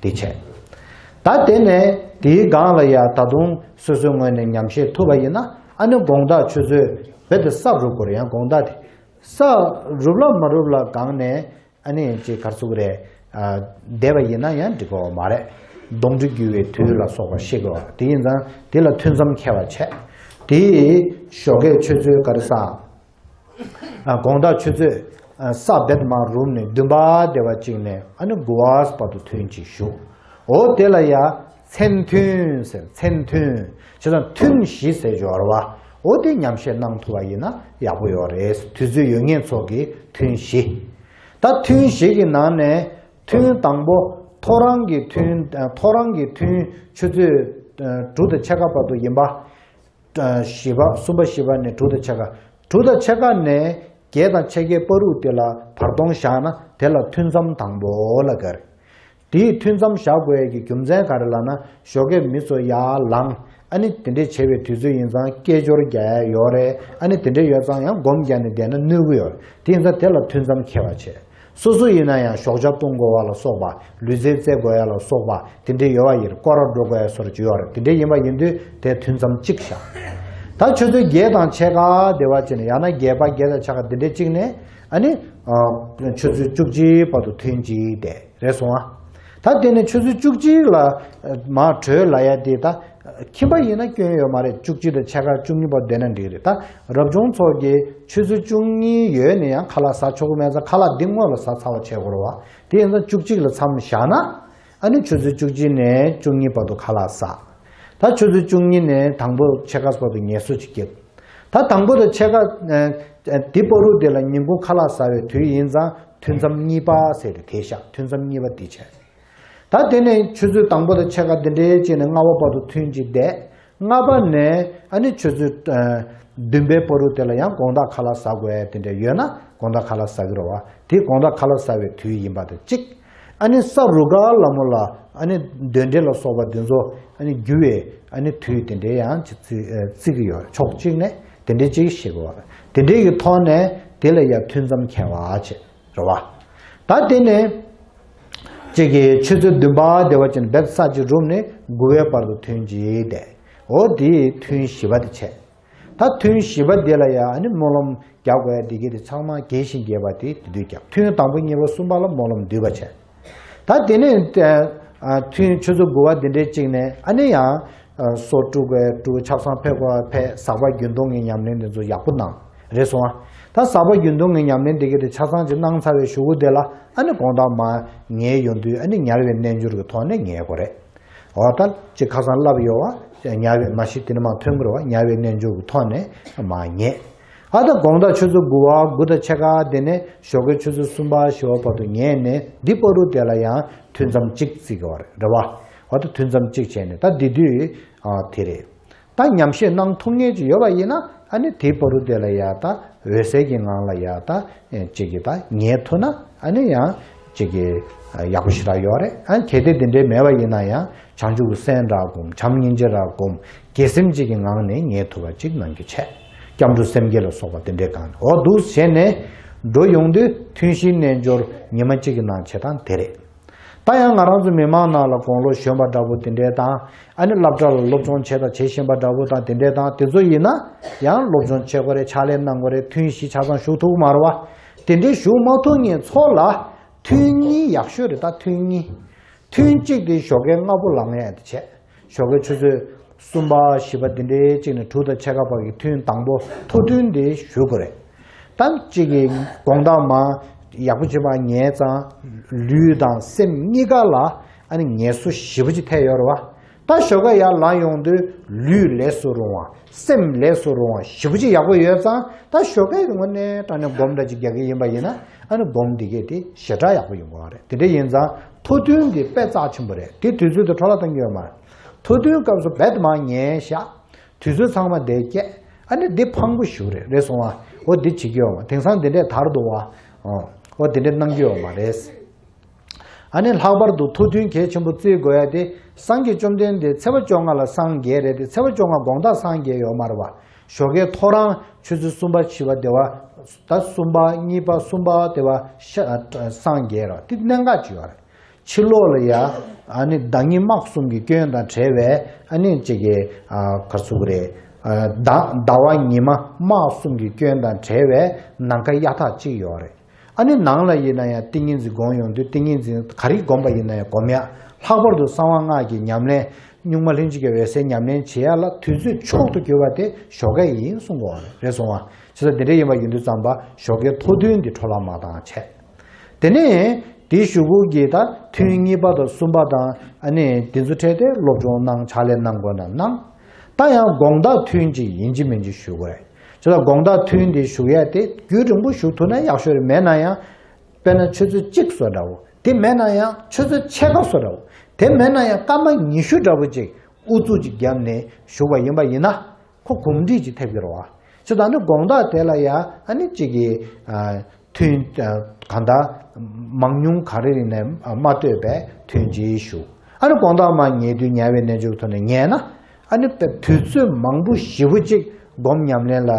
དེ་བྱས། ད་དེ་ནས་དེའི་སྒང་ལ་ཡ་ད་དུང་སོ་སོའི་ངོས་ནས་ཉམས་བཞེས་ཐུབ་པ་ཡིན་ན། ཨ་ནི་དགོང་དག་ཆུ་ཚོད་རྦད་དེ་ས་རུབ་དགོས་རེད། ཡང་དགོང་དག་དེ་ས་རུབ་ལ་མ་རུབ་ལ་སྒང་ནས། ཨ་ནི་ཅིག་ག་རེ་ཟེར་དགོས་རེད། ཨ་བསྡད་པ་ཡིན་ན་ཡང་འགྲིག་གི་ཡོད་མ་རེད། ལྡོང་དྲི་རྒྱུ་བའི་དུས་ལ་སོགས་པ་ཤེས་དགོས་པ་དེ་ཡིན་ཙང་། དེ་ལ་ཐུན་མཚམས་ཁྱད་པར་ཆེ། དེ་ཞོགས་ཀས་ཆུ་ཚོད་ག་རེ་ཟེར། ཨ་དགོང་དག་ཆུ་ཚོད་ཨ་ས་རྦད་མ་རུབ་ནས་བདུན་པ་དེ་བ་གཅིག་ནས་ཨ་ནི་དགུ་པ་བར་དུ་ཐུན་གཅིག་བཞུགས། འོ་དེ་ལ་ཡ་མཚན་ཐུན་ཟེར། མཚན་ཐུན། བྱས་ཙང་ཐུན་བཞི་ཟེར་ཡོད་རེད་བ། འོ་དེ་ཉམས་བཞེས་གནང་ཐུབ་པ་ཡིན་ན་ཡག་པོ་ཡོད་རེད། དུས་ཚོད་ཡོད་མཁན་ཚོ་གིས་ཐུན་བཞི། ད་ཐུན་བཞི་གི་ནང་ནས་ཐུན་དང་པོ་ཐོ་རངས་ཀྱི་ཐུན། ཐོ་རངས་ཀྱི་ཐུན་ཆུ་ཚོད་དྲུག་དང་ཕྱེད་ཀ་བར་དུ་ཡིན་པ། བཞི་པ། གསུམ་པ་བཞི་པ་ནས་དྲུག་དང་ཕྱེད་ཀ། དྲུག་དང་ཕྱེད་ཀ་ནས་བརྒྱད་དང་ཕྱེད་ཀའི་བར་དུ་དེ་ལ་བར་སྟོང་བཞག་ན་དེ་ལ་ཐུན་མཚམས་དང་པོ་ལབ་ཀྱི་རེད། དེའི་ཐུན་མཚམས་བཞག་དགོས་ཡས་ཀྱི་རྒྱུ་མཚན་ག་རེ་ལབ་ན། ཞོགས་ཀས་མི་ཚོ་ཡར་ལངས། ཨ་ནི་དེ་འདྲས་བྱེད་པའི་དུས་ཚོད་ཡིན་ཙང་སྐད་ཅོར་རྒྱག་ཡ་ཡོད་རེད། ཨ་ནི་དེ་འདྲས་ཡོད་ཙང་ཡང་སྒོམ་རྒྱག་ནས་བསྡད་ན་གནོད་གི་ཡོད་རེད། དེ་ཡིན་ཙང་དེ་ལ་ཐུན་མཚམས་འཁེལ་བ་བྱས། སོ་སོ་ཡིན་ན་ཡང་ཞོགས་ཇ་བཏུང་དགོས་པ་ལ་སོགས་པ། ལུས་རྩལ་རྩེ་དགོས་ཡ་ལ་སོགས་པ་དེ་འདྲས་ཡོད་པ་ཡིན། སྐོར་ར་འགྲོ་དགོས་ཡ་སོགས་ཡོད་རེད། དེ་འདྲས་ཡིན་པ་ཡིན་དུས་དེ་ཐུན་མཚམས་གཅིག་བཞག། ད་ཆུ་ཚོད་བརྒྱད་དང་ཕྱེད་ཀ་དེ་བ་བྱས་ནས། ཡང་ན་བརྒྱད་པ་བརྒྱད་དང་ཕྱེད་ཀ་དེ་འདྲས་གཅིག་ནས། ཨ་ནི་ཆུ་ཚོད་བཅུ་གཅིག་བར་དུ་ཐུན་གཅིག་དེ་རེད་སོང་ཨ། ད་དེ་ནས་ཆུ་ཚོད་བཅུ་གཅིག་ལ་མར་གྲོལ་ལབ་ཡ་དེ། ད་ཁྱིམ་པ་ཡིན་ན་སྐྱོན་ཡོད་མ་རེད། བཅུ་གཅིག་དང་ཕྱེད་ཀ་བཅུ་གཉིས་བར་བསྡད་ན་འགྲིག་རེད། ད་རབ་བྱུང་ཚོ་གིས་ཆུ་ཚོད་བཅུ་གཉིས་ཡོལ་ནས་ཡང་ཁ་ལག་ཟ་ཆོག་གི་མེད་ཙང་། ཁ་ལག་འདི་སྔོན་ལ་ཟ་ཚར་བ་བྱེད་དགོས་རེད་བ། དེ་ཡིན་ཙང་བཅུ་གཅིག་ལ་མཚམས་བཞག་ན། ཨ་ནི་ཆུ་ཚོད་བཅུ་གཅིག་ནས་བཅུ་གཉིས་བར་དུ་ཁ་ལག་ཟ། ད་ཆུ་ཚོད་བཅུ་གཉིས་ནས་དང་པོ་ཕྱེད་ཀ་བར་དུ་ངལ་གསོ་ཅིག་རྒྱབ། ད་དང་པོ་དང་ཕྱེད་ཀ་ཨ་དེ་བར་དུ་དེ་ལ་ཉིན་གུང་ཁ་ལག་ཟ་བའི་དུས་ཡིན་ཙང་ཐུན་མཚམས་གཉིས་པ་ཟེར་ཏེ་དེ་བཞག། ཐུན་མཚམས་གཉིས་པ་དེ་བྱས། ད་དེ་ནས་ཆུ་ཚོད་དང་པོ་དང་ཕྱེད་ཀ་དེ་འདྲའི་བྱས་ནས་ལྔ་པ་བར་དུ་ཐུན་གཅིག་བསྡད། ལྔ་པ་ནས་ཨ་ནི་ཆུ་ཚོད་ཨ་བདུན་པའི་བར་དུ་དེ་ལ་ཡང་དགོང་དག་ཁ་ལག་ཟ་དགོས་ཡ་དེ་འདྲ་ཡོད་ན་དགོང་དག་ཁ་ལག་ཟ་གི་རེད་བ། དེ་དགོང་དག་ཁ་ལག་ཟ་བའི་དུས་ཡིན་པ་དང་གཅིག། ཨ་ནི་ས་རུ་ཀ་ལ་མོ་ལ་ཨ་ནི་གདོན་འདྲེ་ལ་སོགས་པ་དེ་ཚོ་ཨ་ནི་རྒྱུ་བའི་ཨ་ནི་དུས་དེ་འདྲའི་ཡང་ཅིག་བརྩི་ཨ་བརྩི་གི་ཡོད། ཕྱོགས་གཅིག་ནས་དེ་འདྲའི་ཅིག་ཤེས་དགོས་བ། དེ་འདྲའི་གི་ཐོག་ནས་དེ་ལ་ཡང་ཐུན་མཚམས་འཁེལ་བ་བྱེད། རེད་བ། ད་དེ་ནས་གཅིག་གི་ཆུ་ཚོད་བདུན་པ་དེ་བ་ཅིན་བེད་ས་ཅིག་རུབ་ནས་དགུ་པའི་བར་དུ་ཐུན་གཅིག་བསྡད། འོ་དེ་ཐུན་བཞི་པ་དེ་བྱས། ད་ཐུན་བཞི་པ་དེ་ལ་ཡང་ཨ་ནི་སྨོན་ལམ་རྒྱག་དགོས་ཡ་དེ་གི་དེ་ཚང་མ་རྒྱས་ཤིང་རྒྱས་པ་དེ་དེ་དུས་རྒྱག། ཐུན་དང་པོ་གཉིས་པ་གསུམ་པ་ལ་སྨོན་ལམ་འདུས་པ་བྱས། ད་དེ་ནས་ཨ་ཐུན་ཆུ་ཚོད་དགུ་པ་དེ་འདྲའི་གཅིག་ནས་ཨ་ནི་ཡང་ཨ་སོ་དཀྲུག་དགོས་དཀྲུག། ཆབ་གསང་ཕེབས་དགོས་ཕེབས། ཟག་པ་རྒྱུན་གཏོང་གི་ཉམས་ལེན་དེ་ཚོ་ཡག་པོ་གནང་། རེད་སོང་ཨ། ད་ཟག་པ་རྒྱུན་གཏོང་གི་ཉམས་ལེན་དེ་གི་དེ་ཆ་ཚང་ཅིག་གནང་ཚར་བའི་གཞུག་གུ་དེ་ལ་ཨ་ནི་དགོང་དག་མར་ཉལ་ཡོང་དུས་ཨ་ནི་ཉལ་བའི་རྣལ་འབྱོར་གྱི་ཐོག་ནས་ཉལ་དགོས་རེད། འོ་ད་ཅིག་ཁ་སང་ལབ་ཡོད་བ། ཉལ་བའི་མ་གཞི་དེ་ནི་མ་ཐོན་དགོས་རེད་བ། ཉལ་བའི་རྣལ་འབྱོར་གྱི་ཐོག་ནས་མར་ཉལ། ཨ་ད་དགོང་དག་ཆུ་ཚོད་དགུ་པ་དགུ་དང་ཕྱེད་ཀ་དེ་ནས་ཞོགས་ཀའི་ཆུ་ཚོད་གསུམ་པ་བཞི་པ་བར་དུ་ཉལ་ནས་འདི་བར་དུ་དེ་ལ་ཡང་ཐུན་མཚམས་གཅིག་བརྩི་དགོས་རེད་བ། འོ་ད་ཐུན་མཚམས་གཅིག་བྱས་ནས་ད་འདི་དུས་ཨ་དེ་རེད། ད་ཉམས་བཞེས་གནང་ཐུབ་མཁན་ཅིག་ཡོད་པ་ཡིན་ན་ཨ་ནི་དེའི་བར་དུ་དེ་ལ་ཡ་ད་འོད་གསལ་གྱི་ངང་ལ་ཡ་ད་ཅིག་གི་ད་ཉལ་ཐུབ་ན་ཨ་ནི་ཡང་ཅིག་གི་ཡག་པོ་ཞེ་དྲག་ཡོད་རེད། ཨ་གལ་ཏེ་དེ་འདྲའི་མེད་པ་ཡིན་ན་ཡང་བྱང་ཆུབ་ཀྱི་སེམས་ར་སྒོམ། བྱམས་སྙིང་རྗེ་ར་སྒོམ། དགེ་སེམས་ཅིག་གི་ངང་ནས་ཉལ་ཐུབ་པ་ཅིག་གནང་རྒྱུ་བྱས། སྐྱབས་འགྲོ་སེམས་བསྐྱེད་ལ་སོགས་པ་དེ་འདྲའི་སྒང་ནས་འོ་འདུག་བྱས་ནས་འགྲོ་ཡོང་དུས་ཐུན་བཞིའི་རྣལ་འབྱོར་ཉི་མ་གཅིག་གི་ནང་བྱེད་སྟངས་དེ་རེད། ད་ཡང་ང་རང་ཚོ་མི་མང་ནང་ལ་དགུང་ལོ་གཞོན་པ་འདྲ་པོ་དེ་འདྲའི་དང་། ཨ་ནི་སློབ་གྲྭ་ལ་སློབ་སྦྱོང་བྱེད་དང་བྱེད་བཞིན་པ་འདྲ་པོ་དང་དེ་འདྲའི་དང་དེ་ཚོ་ཡིན་ན་ཡང་སློབ་སྦྱོང་བྱེད་དགོས་རེད། ཕྱག་ལས་གནང་དགོས་རེད། ཐུན་བཞི་ཆ་ཚང་ཞུགས་ཐུབ་ཀྱི་མ་རེད་བ། དེ་འདྲའི་ཞུགས་མ་ཐུབ་མཁན་ཚོ་ལ་ཐུན་གཉིས་ཡག་ཤོས་རེད། ད་ཐུན་གཉིས། ཐུན་གཅིག་དེ་ཞོགས་ཀའི་སྔ་པོ་ལངས་ཡ་དེ་བྱས། ཞོགས་ཀའི་ཆུ་ཚོད་གསུམ་པ་བཞི་པ་དེ་འདྲའི་གཅིག་ནས་དྲུག་དང་ཕྱེད་ཀ་བར་གྱི་ཐུན་དང་པོ་ཐུགས་མཐུན་དེ་ཞུ་དགོས་རེད། ད་གཅིག་གི་དགོང་དག་མ་ཡག་པོ་ཅིག་མ་ཉལ་ཙང་ལུས་དང་སེམས་གཉིས་ཀ་ལ་ཨ་ནི་ངལ་གསོ་ཞེ་པོ་ཅིག་ཐེབས་ཡོད་རེད་བ། ད་ཞོགས་ཀ་ཡར་ལངས་ཡོང་དུས་ལུས་ལས་སུ་རུང་བ། སེམས་ལས་སུ་རུང་བ་ཞེ་པོ་ཅིག་ཡག་པོ་ཡོད་ཙང་། ད་ཞོགས་ཀའི་དངོས་གནས་དྲང་གནས་སྒོམ་འདྲ་ཅིག་རྒྱག་གི་ཡིན་པ་ཡིན་ན་ཨ་ནི་སྒོམ་འདི་གས་དེ་ཞེ་དྲག་ཡག་པོ་ཡོང་གི་རེད། དེ་འདྲ་ཡིན་ཙང་ཐུགས་མཐུན་འདི་དཔེ་རྩ་ཆེན་པོ་རེད། དེ་དུས་ཚོད་དུ་འཕྲོ་བརླག་གཏོང་གི་ཡོད་མ་རེད། ཐུགས་མཐུན་སྐབས་སུ་རྦད་དེ་མར་ཉལ་བཞག། དུས་ཚོད་ཚང་མ་བསྡད་བསྐྱལ། ཨ་ནི་འདི་ཕངས་པོ་ཞིག་རེད། རེད་སོང་ཨ། འོ་འདི་བྱེད་ཀྱི་ཡོད་མ། དེང་སང་འདི་འདྲས་དར་འདུག་བ། འོ་འདི་འདྲས་གནང་གི་ཡོད་མ་རེད། ཨ་ནི་ལྷག་པར་དུ་ཐུགས་མཐུན་གལ་ཆེན་པོ་བརྩི་དགོས་ཡ་དེ། སངས་རྒྱས་བཅོམ་ལྡན་འདས་ཚེས་པ་བཅོ་ལྔ་ལ་སངས་རྒྱས་རེད་དེ། ཚེས་པ་བཅོ་ལྔ་དགོང་དག་སངས་རྒྱས་ཡོད་མ་རེད་བ། ཞོགས་ཀའི་ཐོ་རངས་ཆུ་ཚོད་གསུམ་པ་བཞི་པ་དེ་བ། ད་གསུམ་པ་གཉིས་པ་གསུམ་པ་དེ་བ་ཤ་སངས་རྒྱས་ར་དེ་གནད་འགག་ཅིག་ཡོད་རེད། ཕྱི་ལོགས་ལ་ཡ་ཨ་ནི་ཟླ་ཉི་དམག་གསུམ་གྱི་སྐྱོན་དང་བྲལ་བའི་ཨ་ནི་ཅིག་གི་ཨ་ག་རེ་ཟེར་དགོས་རེད། ཟླ་ཟླ་བ་ཉི་མ་དམག་གསུམ་གྱི་སྐྱོན་དང་བྲལ་བའི་ནམ་མཁའ་གཡའ་དག་ཅིག་ཡོད་རེད། ཨ་ནི་ནང་ལ་ཡིན་ན་ཡང་ཏིང་ངེ་འཛིན་སྒོམ་ཡོང་དུས་ཏིང་ངེ་འཛིན་ག་རེ་སྒོམ་པ་ཡིན་ན་ཡང་སྒོམ་ཡ། ལྷག་པར་དུ་གསང་བ་སྔགས་ཀྱི་ཉམས་ལེན། གཉུག་མ་ལྷན་ཅིག་གི་འོད་གསལ་ཉམས་ལེན་བྱེད་ཡ་ལ་དུས་ཚོད་མཆོག་ཏུ་གྱུར་པ་དེ་ཞོགས་ཀ་ཡིན་གསུང་གི་ཡོད་རེད། རེད་སོང་བ། བྱས་ཙང་དེ་འདྲ་ཡིན་པ་ཡིན་དུས་ཙམ་པ་ཞོགས་ཀའི་ཐུགས་མཐུན་འདི་འཕྲོ་བརླག་མ་བཏང་བྱས། དེ་ནས་དེའི་གཞུག་གུ་གི་ད་ཐུན་གཉིས་པ་དང་གསུམ་པ་དང་ཨ་ནི་དེ་ཚོ་འཕྲད་དེ་སློབ་སྦྱོང་གནང་། ཕྱག་ལས་གནང་དགོས་ན་གནང་། ད་ཡང་དགོང་དག་ཐུན་གཅིག་ཡིན་གཅིག་མིན་གཅིག་ཞུ་དགོས་རེད། བྱས་ཙང་དགོང་དག་ཐུན་འདི་ཞུ་ཡ་དེ་རྒྱུན་རིང་པོ་ཞུ་ཐུབ་ན་ཡག་ཤོས་རེད། མེད་ན་ཡང་དཔེར་ན་ཆུ་ཚོད་གཅིག་བཟོ་འདྲ་བོ། དེ་མེད་ན་ཡང་ཆུ་ཚོད་ཕྱེད་ཀ་བཟོ་འདྲ་བོ། དེ་མེད་ན་ཡང་སྐར་མ་ཉི་ཤུ་འདྲ་བོ་ཅིག་ཨུ་ཚུགས་ཅིག་བརྒྱབ་ནས་ཞུ་བ་ཡིན་པ་ཡིན་ན། ཁོ་གོམས་འདྲིས་ཅིག་ཐེབས་ཀྱི་རེད་བ། བྱས་ཙང་ནི་དགོང་དག་དེ་ལ་ཡ་ཨ་ནི་གཅིག་གི་ཨ་ ཐུན་གང་ལྟར་མང་ཉུང་ག་རེ་ནས་མ་ལྟོས་པའི་ཐུན་གཅིག་བཞུགས། ཨ་ནི་དགོང་དག་མར་ཉལ་དུས་ཉལ་བའི་རྣལ་འབྱོར་ཐོག་ནས་ཉལ་ན། ཨ་ནི་དུས་ཚོད་མང་པོ་ཞེ་པོ་ཅིག་སྒོམ་ཉམས་ལེན་ལ་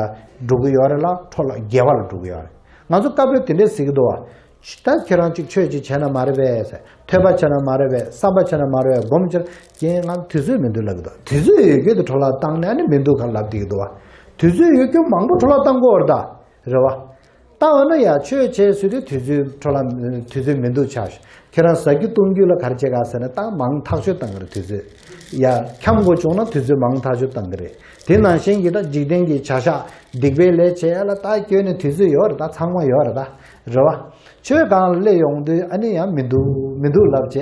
འགྲོ་གི་ཡོད་རེད་ལ། འཕྲོ་བརླག་དགེ་བ་ལ་འགྲོ་གི་ཡོད་རེད། ང་ཚོ་སྐབས་རེ་དེ་འདྲས་ཟེར་གི་འདུག་བ། ད་ཁྱེད་རང་གཅིག་ཆོས་གཅིག་བྱས་ན་མ་རེད་པས་ཟེར། ཐོས་པ་བྱས་ན་མ་རེད་པས། བསམ་པ་བྱས་ན་མ་རེད་པས། སྒོམ་བྱས་ན་ང་དུས་ཚོད་མི་འདུག་ལབ་གི་འདུག་དུས་ཚོད་ཡོད་རྒྱུ་དེ་འཕྲོ་བརླག་བཏང་ནས་ཨ་ནི་མི་འདུག་ག་ལབ་བསྡད་ཀྱི་འདུག་བ། དུས་ཚོད་ཡོད་རྒྱུ་མང་པོ་འཕྲོ་བརླག་བཏང་དགོས་རེད་ད། རེད་བ། ད་འོ་ན་ཡ་ཆོས་བྱས་ཟེར་དུས་དུས་ཚོད་འཕྲོ་བརླག་དུས་ཚོད་མི་འདུག་ཆགས། ཁྱེད་རང་ཟ་རྒྱུ་བཏུང་རྒྱུ་ལ་ག་རེ་བྱེད་ག་ཟེར་ན་ད་མང་ཐག་ཆོད་བཏང་གི་རེད་དུས་ཚོད། ཡ་འཁྱམ་དགོས་བྱུང་ན་དུས་ཚོད་མང་ཐག་ཆོད་བཏང་གི་རེད། དེ་ནང་བཞིན་གྱི་ད་འཇིག་རྟེན་གྱི་བྱ་གཞག་སྡིག་པའི་ལས་བྱེད་ཡ་ལ་ད་སྐྱོན་ནས་དུས་ཚོད་ཡོད་རེད་ད། ཚང་མ་ཡོད་རེད་ད། རེད་བ། ཆོས་སྒང་ལ་སླེབས་ཡོང་དུས་ཨ་ནི་ཡང་མི་འདུག་མི་འདུག་ལབ་བྱས་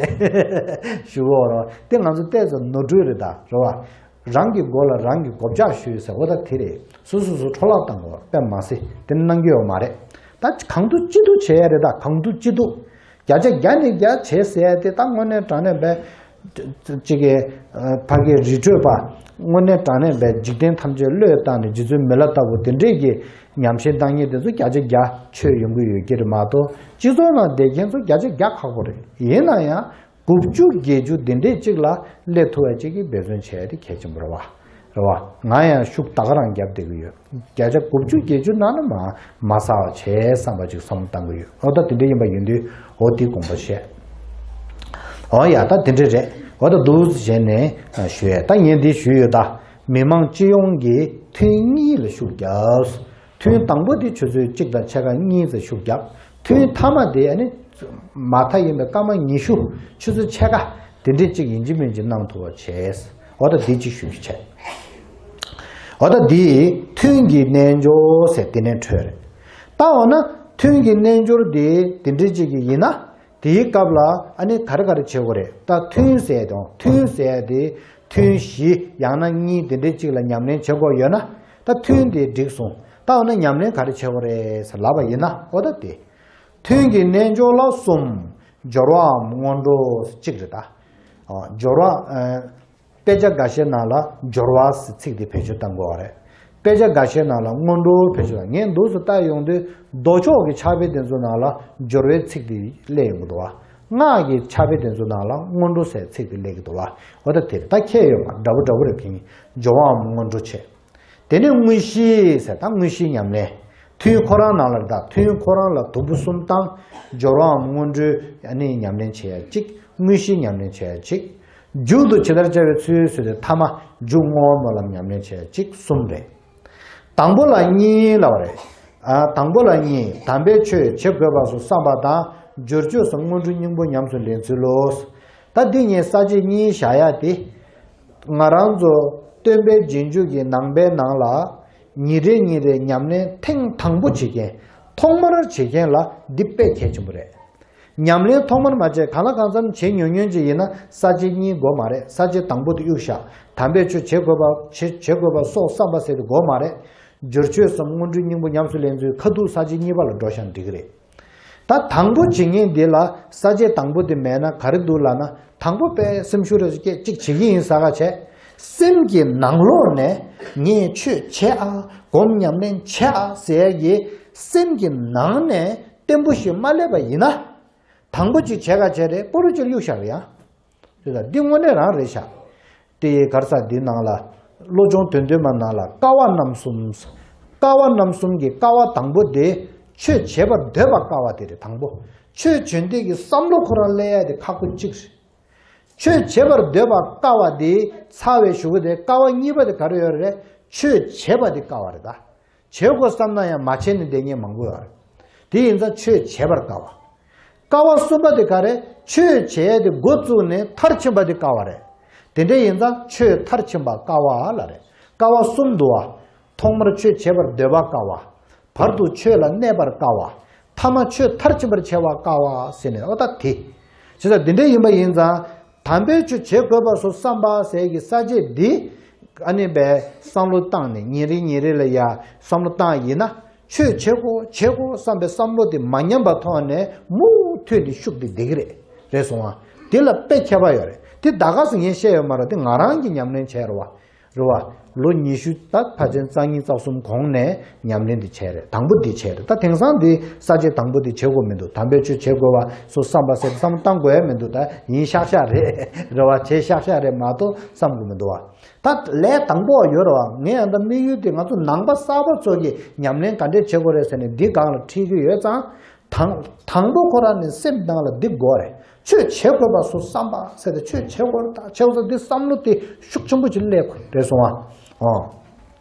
ཞུ་གི་ཡོད་རེད་བ། དེ་ང་ཚོ་ཏོག་ཙམ་ནོར་འཁྲུལ་རེད་ད། རེད་བ། རང་གི་མགོ་ལ་རང་གིས་སྒོ་ལྕགས་གཞུས་ཟེར་འོ་ད་དེ་རེད། སོ་སོ་སོ་འཕྲོ་བརླག་བཏང་དགོས་པ་དཔེ་མ་སྲིད་དེ་གནང་རྒྱུ་ཡོད་མ་རེད། ད་གང་ཐུབ་ཅི་ཐུབ་བྱེད་ཡ་རེད། ད་གང་ཐུབ་ཅི་ཐུབ་བརྒྱ་ཆ་བརྒྱ་ནས་བརྒྱ་བྱེད་ཟེར་ཡ་དེ་ད་དངོས་གནས་དྲང་གནས་པའི་གཅིག་གི་ཕ་གིའི་རི་ཁྲོད་པ་དངོས་གནས་དྲང་གནས་པའི་འཇིག་རྟེན་ཐམས་ཅད་བློས་བཏང་ནས་རྗེ་བཙུན་མི་ལ་ལྟ་བུ་དེ་འདྲས་ཀྱི་ཉམས་ཞིབ་བཏང་མཁན་དེ་ཚོ་བརྒྱ་ཆ་བརྒྱ་ཆོས་ཡོང་གི་ཡོད་ཀྱི་རེད་མ་གཏོགས་སྤྱི་ཚོགས་ནང་བསྡད་མཁན་ཚོ་བརྒྱ་ཆ་བརྒྱ་ཁག་པོ་རེད། ཡིན་ན་ཡང་། དགུ་བཅུ་བརྒྱད་ཅུ་འདི་འདྲས་གཅིག་ལ་སླེབས་ཐུབ་པ་གཅིག་གིས་འབད་བརྩོན་བྱས་ཏེ་གལ་ཆེན་པོ་རེད་བ། རེད་བ། ང་ཡང་ཤུགས་ད་ག་རང་བརྒྱབ་བསྡད་ཀྱི་ཡོད། བརྒྱ་ཆ་དགུ་བཅུ་བརྒྱད་ཅུ་ནང་ན་མ་མ་བསགས་པ་བྱས་བསམ་པ་ཅིག་བསམ་བློ་བཏང་གི་ཡོད། འོ་ད་དེ་འདྲ་ཡིན་པ་ཡིན་དུས་འོ་དེའི་དགོངས་པ་བཞེས། འོ་ཡ་ད་དེ་འདྲ་རེད། འོ་ད་འདུག་བྱས་ནས་ཞུ་ཡས། ད་ངས་འདི་ཞུས་ཡོད་ད། མི་མང་སྤྱི་ཡོངས་ཀྱི་ཐུན་གཉིས་ལ་ཤུགས་རྒྱབ། ཐུན་དང་པོ་དེ་ཆུ་ཚོད་གཅིག་དང་ཕྱེད་ཀ་གཉིས་ཙམ་ཤུགས་རྒྱབ། ཐུན་མཐའ་མ་དེ་ཨ་ནི་མ་མཐའ་ཡིན་པའི་སྐར་མ་ཉི་ཤུ་ཆུ་ཚོད་ཕྱེད་ཀ་དེ་འདྲས་གཅིག་ཡིན་གཅིག་མིན་གཅིག་གནང་ཐུབ་པ་བྱས། འོ་ད་དེ་གཅིག་ཞུ་རྒྱུ་བྱས། འོ་ད་དེ་ཐུན་གྱི་རྣལ་འབྱོར་ཟེར་དེ་ནས་འཕྲོས་རེད། ད་འོ་ན་ཐུན་གྱི་རྣལ་འབྱོར་དེ་དེ་འདྲས་གཅིག་གི་ཡིན་ན། དེའི་སྐབས་ལ་ཨ་ནི་ག་རེ་ག་རེ་བྱེད་དགོས་རེད། ད་ཐུན་ཟེར་དང་ཐུན་ཟེར་དེ་ཐུན་བཞི་ཡང་ན་གཉིས་དེ་འདྲའི་གཅིག་ལ་ཉམས་ལེན་བྱེད་དགོས་ཡོད་ན། ད་ཐུན་དེ་འགྲིག་སོང་། ད་འོ་ན་ཉམས་ལེན་ག་རེ་བྱེད་དགོས་རེད་ཟེར་ལབ་པ་ཡིན་ན་འོ་ད་དེ། ཐུན་གྱི་རྣལ་འབྱོར་ལ་གསུམ། སྦྱོར་བའམ་སྔོན་འགྲོ་གཅིག་རེད་ད། ཨ་སྦྱོར་བ། ཨ། དཔེ་ཆ་འགའ་ཤས་ནང་ལ་སྦྱོར་བ་ཟེར་ཚིག་དེ་བེད་སྤྱོད་གཏང་དགོས་པ་རེད། དཔེ་ཆ་འགའ་ཤས་ནང་ལ་སྔོན་འགྲོ་བེད་སྤྱོད་གཏང་། ངས་འདུག་སེ་ལྟ་ཡོང་དུས་མདོ་ཕྱོགས་ཀྱི་ཕྱག་དཔེ་དེ་ཚོ་ནང་ལ་སྦྱོར་བའི་ཚིག་དེ་སླེབས་ཡོང་གི་འདུག་བ། སྔགས་ཀྱི་ཕྱག་དཔེ་དེ་ཚོ་ནང་ལ་སྔོན་འགྲོ་ཟེར་ཚིག་དེ་སླེབས་ཀྱི་འདུག་བ། འོ་ད་དེ་རེད། ད་ཁྱད་ཡོད་མ་འདྲ་པོ་འདྲ་པོ་རེད། ཕན་ཡིན་སྦྱོར་བའམ་སྔོན་འགྲོ་བྱེད། དེ་ནས་དངོས་གཞི་ཟེར། ད་དངོས་གཞི་ཉམས་ལེན། ཐུན་ཁོ་རང་ནང་ལ་རེད་ད། ཐུན་ཁོ་རང་ལ་དུམ་བུ་གསུམ་བཏང་། སྦྱོར་བའམ་སྔོན་འགྲོའི་ཨ་ནི་ཉམས་ལེན་བྱེད་ཡ་གཅིག་དངོས་གཞི་ཉམས་ལེན་བྱེད་ཡ་གཅིག་མཇུག་ཏུ་ཇི་ལྟར་བྱ་བའི་ཚུལ་ཟེར་ཏེ་ཐ་མ་མཇུག་བསྔོ་བ་སྨོན་ལམ་ཉམས་ལེན་བྱེད་ཡ་གཅིག་གསུམ་རེད། དང་པོ་ལ་གཉིས་ལབ་པ་རེད། ཨ། དང་པོ་ལ་གཉིས། དམ་པའི་ཆོས་བྱེད་དགོས་པ་སོགས་བསམ་པ་དང་། སྦྱོར་ཆོས་སམ་སྔོན་འགྲོའི་སྙིང་པོ་ཉམས་སུ་ལེན་ཚུལ་ལོ། ད་འདི་གཉིས་ས་བཅད་གཉིས་བཞག་ཡ་དེ། ང་རང་ཚོ་སྟོན་པའི་རྗེས་འཇུག་གི་ནང་པའི་ནང་ལ། ཉིན་རེ་ཉིན་རེ་ཉམས་ལེན་ཐེངས་དང་པོ་བྱེད་མཁན། ཐོག་མར་བྱེད་མཁན་ལ་འདི་དཔེ་གལ་ཆེན་པོ་རེད། ཉམས་ལེན་ཐོག་མར་མ་བྱས་གང་ལ་གང་འཚམ་བྱེད་ཉུང་ཉུང་ཅིག་ཡིན་ན་ས་བཅད་གཉིས་དགོས་མ་རེད། ས་བཅད་དང་པོ་དེ་གཡུག་བཞག་དམ་པའི་ཆོས་བྱེད་དགོས་པ་བྱེད་བྱེད་དགོས་པ་སོགས་བསམ་པ་ཟེར་དེ་དགོས་མ་རེད། སྦྱོར་ཆོས་སམ་སྔོན་འགྲོའི་སྙིང་པོ་ཉམས་སུ་ལེན་ཚུལ་ཁ་ཐུག་ས་བཅད་གཉིས་པ་ལ་འགྲོ་བཞག་འགྲིག་གི་རེད། ད་དང་པོ་བྱེད་མཁན་འདི་ལ་ས་བཅད་དང་པོ་དེ་མེད་ན་ག་རེ་འདུག་ལབ་ན། དང་པོ་དཔེ་སེམས་ཤུགས་རེ་ཞིག་སྐྱེད་ཅིག་བྱེད་ཀྱི་ཡིན་ཟེར་ག་བྱས། སེམས་ཀྱི་ནང་ལོགས་ནས་ངས་ཆོས་བྱེད་ཨ། སྒོམ་ཉམས་ལེན་བྱེད་ཨ་ཟེར་ཡ་གི་སེམས་ཀྱི་ནང་ནས་བརྟན་པོ་ཞིག་མ་སླེབས་པ་ཡིན་ན། དང་པོ་གཅིག་བྱས་ག་བྱས་རེད། སྤོ་རུ་གཅིག་གཡུག་བཞག་རེད་ཡ། རེད་ད། འདི་དངོས་གནས་རང་རེད་ཤག་དེ་ཡི་གར་ས་འདི་ནང་ལ། བློ་སྦྱོང་དོན་བསྡུས་མ་ནང་ལ་ཀ་བ་རྣམ་གསུམ། ཀ་བ་རྣམ་གསུམ་གྱི་ཀ་བ་དང་པོ་དེ་ཆོས་བྱེད་པར་འདོད་པ་ཀ་བ་དེ་རེད། དང་པོ་ཆོས་བྱེད་འདོད་ཀྱི་བསམ་བློ་ཁོ་རང་སླེབས་ཡ་དེ་ཁག་པོ་གཅིག་རེད། ཆོས་བྱེད་པར་འདོད་པ་ཀ་བ་དེ་ཚར་བའི་གཞུག་གུ་དེ་ཀ་བ་གཉིས་པ་དེ་ག་རེ་ཡོད་རེད། ཆོས་བྱེད་པ་དེ་ཀ་བ་རེད་ད། བྱེད་དགོས་བསམ་ན་ཡང་མ་བྱས་ནས་བསྡད་མཁན་མང་པོ་ཡོད་རེད། དེ་ཡིན་ཙང་ཆོས་བྱེད་པར་དཀའ་བ། དཀའ་བ་གསུམ་པ་དེ་ག་རེ། ཆོས་བྱེད་ཡས་དེ་འགོ་བཙུགས་ནས་མཐར་ཕྱིན་པ་དེ་དཀའ་བ་རེད། དེ་འདྲ་ཡིན་ཙང་ཆོས་མཐར་ཕྱིན་པ་དཀའ་བ་ལ་རེད། དཀའ་བ་གསུམ་འདུག་བ། ཐོག་མར་ཆོས་བྱེད་པར་འདོད་པ་དཀའ་བ། བར་དུ་ཆོས་ལ་གནས་པར་དཀའ་བ། ཐ་མ་ཆོས་མཐར་ཕྱིན་པར་བྱ་བ་དཀའ་བ་ཟེར་ནས་འོ་ད་དེ། བྱས་ཙང་དེ་འདྲ་ཡིན་པ་ཡིན་ཙང་། དམ་པའི་ཆོས་བྱེད་དགོས་པ་སོགས་བསམ་པ་ཟེར་གྱི་ས་བཅད་འདི། ཨ་ནི་བས་བསམ་བློ་བཏང་ནས་ཉིན་རེ་ཉིན་རེ་ལ་ཡ་བསམ་བློ་བཏང་ཡིན་ན། ཆོས་བྱེད་དགོས་བྱེད་དགོས་བསམ་པའི་བསམ་བློ་དེ་མ་ཉམས་པ་ཐོག་ནས་མུ་མཐུད་དེ་ཤུགས་དེ་བསྡད་ཀྱི་རེད། རེད་སོང་ང་། དེ་ལ་དཔེ་ཁྱད་པར་ཡོད་རེད། དེ་ད་ག་སེ་ངས་བཤད་ཡོད་མ་རེད། དེ་ང་རང་གི་ཉམས་ལེན་བྱས་རེད་བ། རེད་བ། ལོ་ཉི་ཤུ་ད་ཕལ་ཆེར་རྩ་གཉིས་རྩ་གསུམ་གོང་ནས་ཉམས་ལེན་འདི་བྱས་རེད། དང་པོ་འདི་བྱས་རེད། ད་དེང་སང་འདི་ས་བཅད་དང་པོ་འདི་བྱེད་དགོས་མི་འདུག་དམ་པའི་ཆོས་བྱེད་དགོས་པ་སོགས་བསམ་པ་ཟེར་བསམ་བློ་བཏང་དགོས་ཡ་མི་འདུག་ད་ཡིན་ཤག་ཤག་རེད། རེད་བ། བྱས་ཤག་ཤག་རེད་མ་གཏོགས་བསམ་དགོས་མི་འདུག་བ། ད་ལས་དང་པོ་བ་ཡོད་རེད་བ། ངས་ཡང་ད་དམིགས་ཡུལ་དེ་ང་ཚོ་ནང་པ་གསར་པ་ཚོ་གི་ཉམས་ལེན་ག་འདྲས་བྱེད་དགོས་རེད་ཟེར་ནས་འདི་སྒང་ལ་ཁྲིད་ཀྱི་ཡོད་ཙང་། དང་དང་པོ་ཁོ་རང་ནས་སེམས་ནང་ལ་འདི་དགོས་རེད། ཆོས་བྱེད་དགོས་པ་སོགས་བསམ་པ་ཟེར་ཏེ་ཆོས་བྱེད་དགོས་རེད། ད་བྱེད་དགོས་ཟེར་འདི་བསམ་བློ་དེ་ཤུགས་ཆེན་པོ་ཅིག་སླེབས་དགོས་རེད་སོང་བ། ཨོ།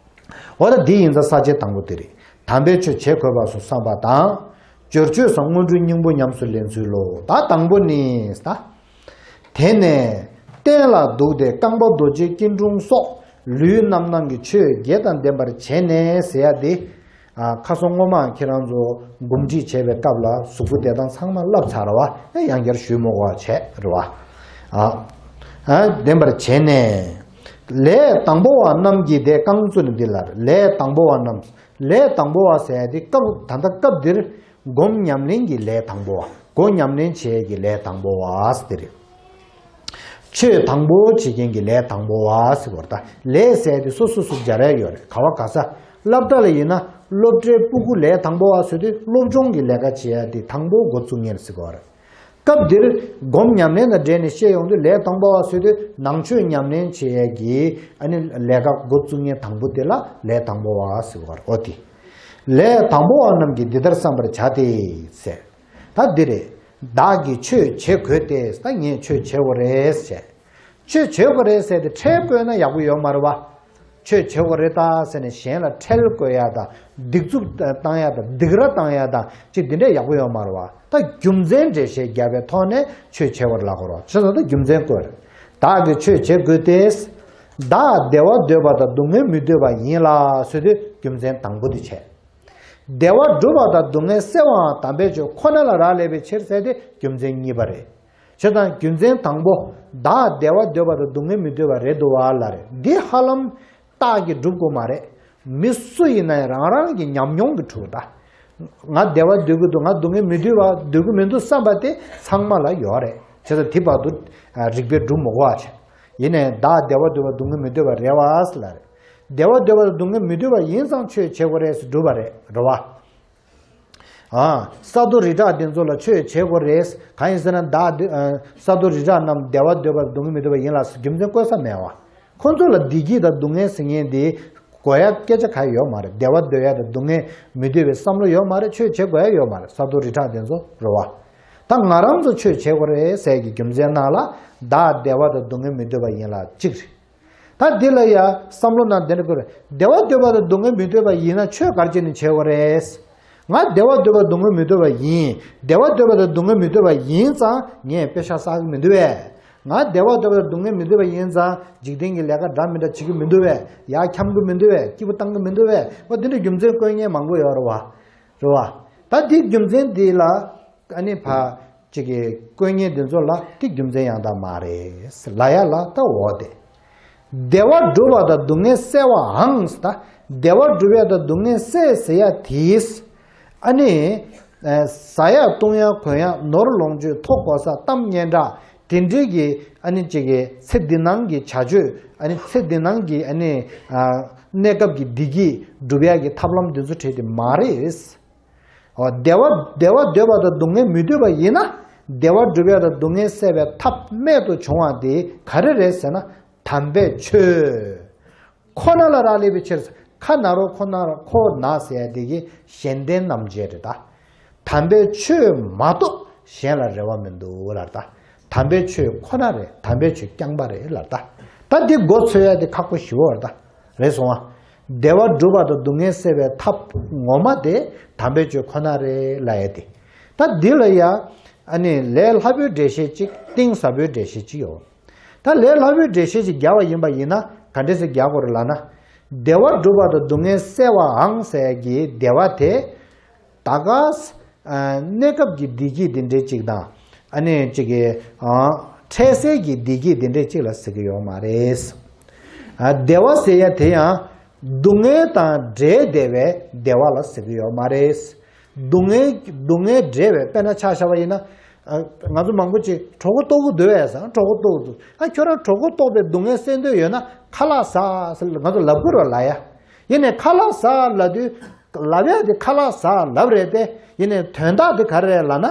འོ་ད་འདི་ཡིན་ཙང་ས་བཅད་དང་པོ་དེ་རེད། དམ་པའི་ཆོས་བྱེད་དགོས་པ་སོགས་བསམ་པ་དང་། སྦྱོར་ཆོས་སམ་སྔོན་འགྲོའི་སྙིང་པོ་ཉམས་སུ་ལེན་ཚུལ་ལོ། ད་དང་པོ་ནི་ད། དེ་ནས་སྟན་ལ་འདུག་སྟེ་རྐང་པ་རྡོ་རྗེ་སྐྱིལ་ཀྲུང་སོགས་ལུས་རྣམ་སྣང་གི་ཆོས་བརྒྱད་དང་ལྡན་པར་བྱས་ནས་ཟེར་ཡ་དེ། ཨ། ཁ་སང་སྔོན་མ་ཁྱེད་རང་ཚོ་གོམས་འདྲིས་བྱས་པའི་སྐབས་ལ་གཟུགས་པོ་བདེ་ཐང་ཚང་མ་བསླབས་ཚར་བ། ཡང་བསྐྱར་ཞུས་མི་དགོས་པ་བྱས་རེད་བ། ཨ། ཨ། ལྡན་པར་བྱས་ནས། ལས་དང་པོ་བ་རྣམས་ཀྱིས་དེ་རྐང་བཙུགས་ནས་འདི་ལ་ལས་དང་པོ་བ་རྣམས། ལས་དང་པོ་བ་ཟེར་ཡ་དེ་སྐབས་ད་ལྟ་སྐབས་འདིར་སྒོམ་ཉམས་ལེན་གྱི་ལས་དང་པོ་བ། སྒོམ་ཉམས་ལེན་བྱེད་ཡས་ཀྱི་ལས་དང་པོ་བ་ཟེར་དེ་རེད། ཆོས་དང་པོ་བྱེད་མཁན་གྱི་ལས་དང་པོ་བ་ཟེར་བ་རེད། ད་ལས་ཟེར་དེ་སོ་སོ་སོ་སྦྱར་ཡ་ཡོད་རེད། ག་བ་ག་ས། སློབ་གྲྭ་ལ་ཡིན་ན་སློབ་གྲྭའི་སྤུ་གུ་ལས་དང་པོ་བ་ཟེར་དུས་སློབ་སྦྱོང་གི་ལས་ཀ་བྱེད་ཡ་དེ་དང་པོ་འགོ་བཙུགས་མཁན་ཟེར་གོ་རེད། སྐབས་འདིར་སྒོམ་ཉམས་ལེན་དང་འབྲེལ་ནས་བཤད་ཡོང་དུས་ལས་དང་པོ་བ་ཟེར་དུས་ནང་ཆོས་ཉམས་ལེན་བྱེད་ཡ་གི་ཨ་ནི་ལས་ཀ་འགོ་བཙུགས་མཁན་དང་པོ་དེ་ལ་ལས་དང་པོ་བ་ཟེར་གོ་རེད། ཨོ་དེ། ལས་དང་པོ་བ་རྣམས་ཀྱིས་འདི་ལྟར་བསམ་པར་བྱ་སྟེ་ཟེར། ད་འདི་རེད། བདག་གིས་ཆོས་བྱེད་དགོས་ཏེ། ད་ངས་ཆོས་བྱེད་དགོས་རེད་ཟེར། ཆོས་བྱེད་དགོས་རེད་ཟེར་ཏེ་ཁྲེལ་བཀོད་ན་ཡག་པོ་ཡོད་མ་རེད་བ། ཆོས་བྱེད་དགོས་རེད་ད་ཟེར་ནས་གཞན་ལ་ཁྲེལ་བཀོད་ཡ་དང་། སྡིགས་མཛུབ་བཏང་ཡ་དང་། སྡིགས་ར་བཏང་ཡ་དང་། ཅིག་འདི་འདྲས་ཡག་པོ་ཡོད་མ་རེད་བ། ད་རྒྱུ་མཚན་འགྲེལ་བཤད་བརྒྱབ་པའི་ཐོག་ནས་ཆོས་བྱེད་དགོས་རེད་ལབ་དགོས་རེད་བ། བྱས་ཙང་ད་རྒྱུ་མཚན་བཀོད་རེད། བདག་གིས་ཆོས་བྱེད་དགོས་ཏེ། བདག་བདེ་བ་འདོད་པ་དང་སྡུག་བསྔལ་མི་འདོད་པ་ཡིན་ལ་ཟེར་དུས་རྒྱུ་མཚན་དང་པོ་དེ་བྱས། བདེ་བ་སྒྲུབ་པ་དང་སྡུག་བསྔལ་སེལ་བའང་དམ་པའི་ཆོས་ཁོ་ན་ལ་རག་ལས་པའི་ཕྱིར་ཟེར་ཏེ་རྒྱུ་མཚན་གཉིས་པ་རེད། བྱས་ཙང་རྒྱུ་མཚན་དང་པོ། བདག་བདེ་བ་འདོད་པ་དང་སྡུག་བསྔལ་མི་འདོད་པ་རེད་འདུག་བ་ལ་རེད། འདི་ཧ་ལམ་རྟགས་ཀྱིས་སྒྲུབ་དགོས་མ་རེད། མི་སུ་ཡིན་ན་ཡང་རང་རང་གི་ཉམས་མྱོང་གིས་གྲུབ་ད། ང་བདེ་བ་འདོད་ཀྱི་འདུག་ང་སྡུག་བསྔལ་མི་འདོད་པ་འདོད་ཀྱི་མི་འདུག་བསམ་པ་དེ་ཚང་མ་ལ་ཡོད་རེད། བྱས་ཙང་དེ་བར་དུ་རིགས་པས་སྒྲུབ་མི་དགོས་པ་བྱས། ཡིན་ནའི་བདག་བདེ་བ་འདོད་པ་སྡུག་བསྔལ་མི་འདོད་པ་རེད་བ་ཟེར་ལ་རེད། བདེ་བ་འདོད་པ་དང་སྡུག་བསྔལ་མི་འདོད་པ་ཡིན་ཙང་ཆོས་བྱེད་དགོས་རེད་ཟེར་སྒྲུབ་པ་རེད། རེད་བ། ཨ། ས་རྡོ་རི་བྲག་འདི་ཚོ་ལ་ཆོས་བྱེད་དགོས་རེད། གང་ཡིན་ཟེར་ན་བདག་འདི། ཨ། ས་རྡོ་རི་བྲག་རྣམས་བདེ་བ་འདོད་པ་དང་སྡུག་བསྔལ་མི་འདོད་པ་ཡིན་ལ་ཟེར་རྒྱུ་མཚན་བཀོད་ས་མེད་བ། ཁོ་ཚོ་ལ་བདེ་སྐྱིད་དང་སྡུག་བསྔལ་ཟེར་མཁན་འདི་དགོས་ཡ་སྐད་ཆ་གང་ཡང་ཡོད་མ་རེད། བདེ་བ་འདོད་ཡ་དང་སྡུག་བསྔལ་མི་འདོད་པའི་བསམ་བློ་ཡོད་མ་རེད། ཆོས་བྱེད་དགོས་ཡ་ཡོད་མ་རེད། ས་རྡོ་རི་བྲག་འདི་ཚོ་རེད་བ། ད་ང་རང་ཚོ་ཆོས་བྱེད་དགོས་རེད་ཟེར་གྱི་རྒྱུ་མཚན་ནང་ལ་བདག་བདེ་བ་དང་སྡུག་བསྔལ་མི་འདོད་པ་ཡིན་ལ་གཅིག་རེད། ད་འདི་ལ་ཡ་བསམ་བློ་ནང་འདི་འདྲ་དགོས་རེད། བདེ་བ་འདོད་པ་དང་སྡུག་བསྔལ་མི་འདོད་པ་ཡིན་ན་ཆོས་ག་རེ་བྱས་ནས་བྱེད་དགོས་རེད། ང་བདེ་བ་འདོད་པ་སྡུག་བསྔལ་མི་འདོད་པ་ཡིན། བདེ་བ་འདོད་པ་དང་སྡུག་བསྔལ་མི་འདོད་པ་ཡིན་ཙང་ངས་པེ་ཤག་བསགས་ཀྱི་མི་འདུག་བས། ང་བདེ་བ་འདོད་པ་དང་སྡུག་བསྔལ་མི་འདོད་པ་ཡིན་ཙང་འཇིག་རྟེན་གྱི་ལས་ཀ་འདྲ་མི་འདྲ་བྱེད་ཀྱི་མི་འདུག་བས། ཡར་འཁྱམ་གྱི་མི་འདུག་བས། སྐྱིད་པོ་བཏང་གི་མི་འདུག་བས། འོ་འདི་འདྲ་རྒྱུ་མཚན་བཀོད་མཁན་མང་པོ་ཡོད་རེད་བ། རེད་བ། ད་འདི་རྒྱུ་མཚན་འདི་ལ། ཨ་ནི་ཕ་གཅིག་གི་བཀོད་མཁན་འདི་ཚོ་ལ་དེ་རྒྱུ་མཚན་ཡང་དག་མ་རེད་ལ་ཡ་ལ་ད་འོ་དེ། བདེ་བ་སྒྲུབ་པ་དང་སྡུག་བསྔལ་སེལ་བའང་ད། བདེ་བ་སྒྲུབ་ཡ་དང་སྡུག་བསྔལ་སེལ་ཟེར་ཡ་དེས། ཨ་ནི། ཟ་ཡ་བཏུང་ཡ་གོན་ཡ་ནོར་ལོངས་སྤྱོད་ཐོབ་གོ་ས་གཏམ་སྙན་གྲགས་དེ་འདྲའི་གི་ཨ་ནི་གཅིག་གི་ཚེ་འདི་ནང་གི་བྱ་སྤྱོད། ཨ་ནི་ཚེ་འདི་ནང་གི་ཨ་ནི། གནས་སྐབས་ཀྱི་བདེ་སྐྱིད་སྒྲུབ་ཡ་གི་ཐབས་ལམ་འདི་ཚོ་བྲལ་ཏེ་མ་རེད། འོ། བདེ་བ་བདེ་བ་འདོད་པ་དང་སྡུག་བསྔལ་མི་འདོད་པ་ཡིན་ན། བདེ་བ་སྒྲུབ་ཡ་དང་སྡུག་བསྔལ་སེལ་བའི་ཐབས་རྨད་དུ་བྱུང་བ་དེ་ག་རེ་རེད་ཟེར་ན། དམ་པའི་ཆོས་ཁོ་ན་ལ་རག་ལས་པའི་ཕྱིར། ཁ་ན་རོ་ཁོ་ན་རོ་ཁོ་ན་ཟེར་ཡ་དེ་གི་གཞན་ལྡན་རྣམ་འབྱེད་རེད་ད། དམ་པའི་ཆོས་མ་གཏོགས་གཞན་ལ་རེ་བ་མི་འདུག་ལབ་ད། དམ་པའི་ཆོས་ཁོ་ན་རེད། དམ་པའི་ཆོས་རྐྱང་པ་རེད་ལབ་ད། ད་འདི་མགོ་ཚོས་ཡ་དེ་ཁག་པོ་ཞེ་པོ་རེད་ད། རེད་སོང་ང་། བདེ་བ་སྒྲུབ་པ་དང་སྡུག་བསྔལ་སེལ་བའི་ཐབས་ངོ་མ་དེ་དམ་པའི་ཆོས་ཁོ་ན་རེད་ལབ་ཡ་དེ། ད་འདི་ལ་ཡ། ཨ་ནི་ལས་སླ་པོའི་འགྲེལ་བཤད་ཅིག་གཏིང་ཟབ་པོའི་འགྲེལ་བཤད་ཅིག་ཡོད། ད་ལས་སླ་པོའི་འགྲེལ་བཤད་ཅིག་རྒྱག་པ་ཡིན་པ་ཡིན་ན་ག་འདྲས་སེ་རྒྱག་དགོས་རེད་ལབ་ན། བདེ་བ་སྒྲུབ་པ་དང་སྡུག་བསྔལ་སེལ་བའང་ཟེར་གྱི་བདེ་བ་དེ། ད་ག་ས། ཨ། གནས་སྐབས་ཀྱི་བདེ་སྐྱིད་དེ་འདྲས་ཅིག་དང་། ཨ་ནི་ཅིག་གི། ཨ། འཕྲལ་སེལ་གྱི་བདེ་སྐྱིད་དེ་འདྲས་ཅིག་ལ་ཟེར་གྱི་ཡོད་མ་རེད། ཨ། བདེ་བ་ཟེར་ཡ་དེ་ཡང་སྡུག་བསྔལ་དང་བྲལ་བསྡད་པའི་བདེ་བ་ལ་ཟེར་གྱི་ཡོད་མ་རེད། སྡུག་བསྔལ་སྡུག་བསྔལ་བྲལ་བའི། དཔེར་ན་ཆ་བཞག་པ་ཡིན་ན། ང་ཚོ་མང་པོ་ཅིག་གྲོད་ཁོག་ལྟོགས་ཀྱི་འདུག་ཨེ་ཟེར། གྲོད་ཁོག་ལྟོགས་ཀྱི་འདུག་ཨ་ཁྱོད་རང་གྲོད་ཁོག་ལྟོགས་པའི་སྡུག་བསྔལ་སེལ་འདོད་ཡོད་ན་ཁ་ལག་ཟ་ཟེར་ང་ཚོ་ལབ་དགོས་རེད་ལབ་ཡ། ཡིན་ནའི་ཁ་ལག་ཟ་ལབ་དུས་ལབ་ཡ་དེ་ཁ་ལག་ཟ་ལབ་རེད་དེ། ཡིན་ནའི་དོན་དག་དེ་ག་རེ་རེད་ལབ་ན།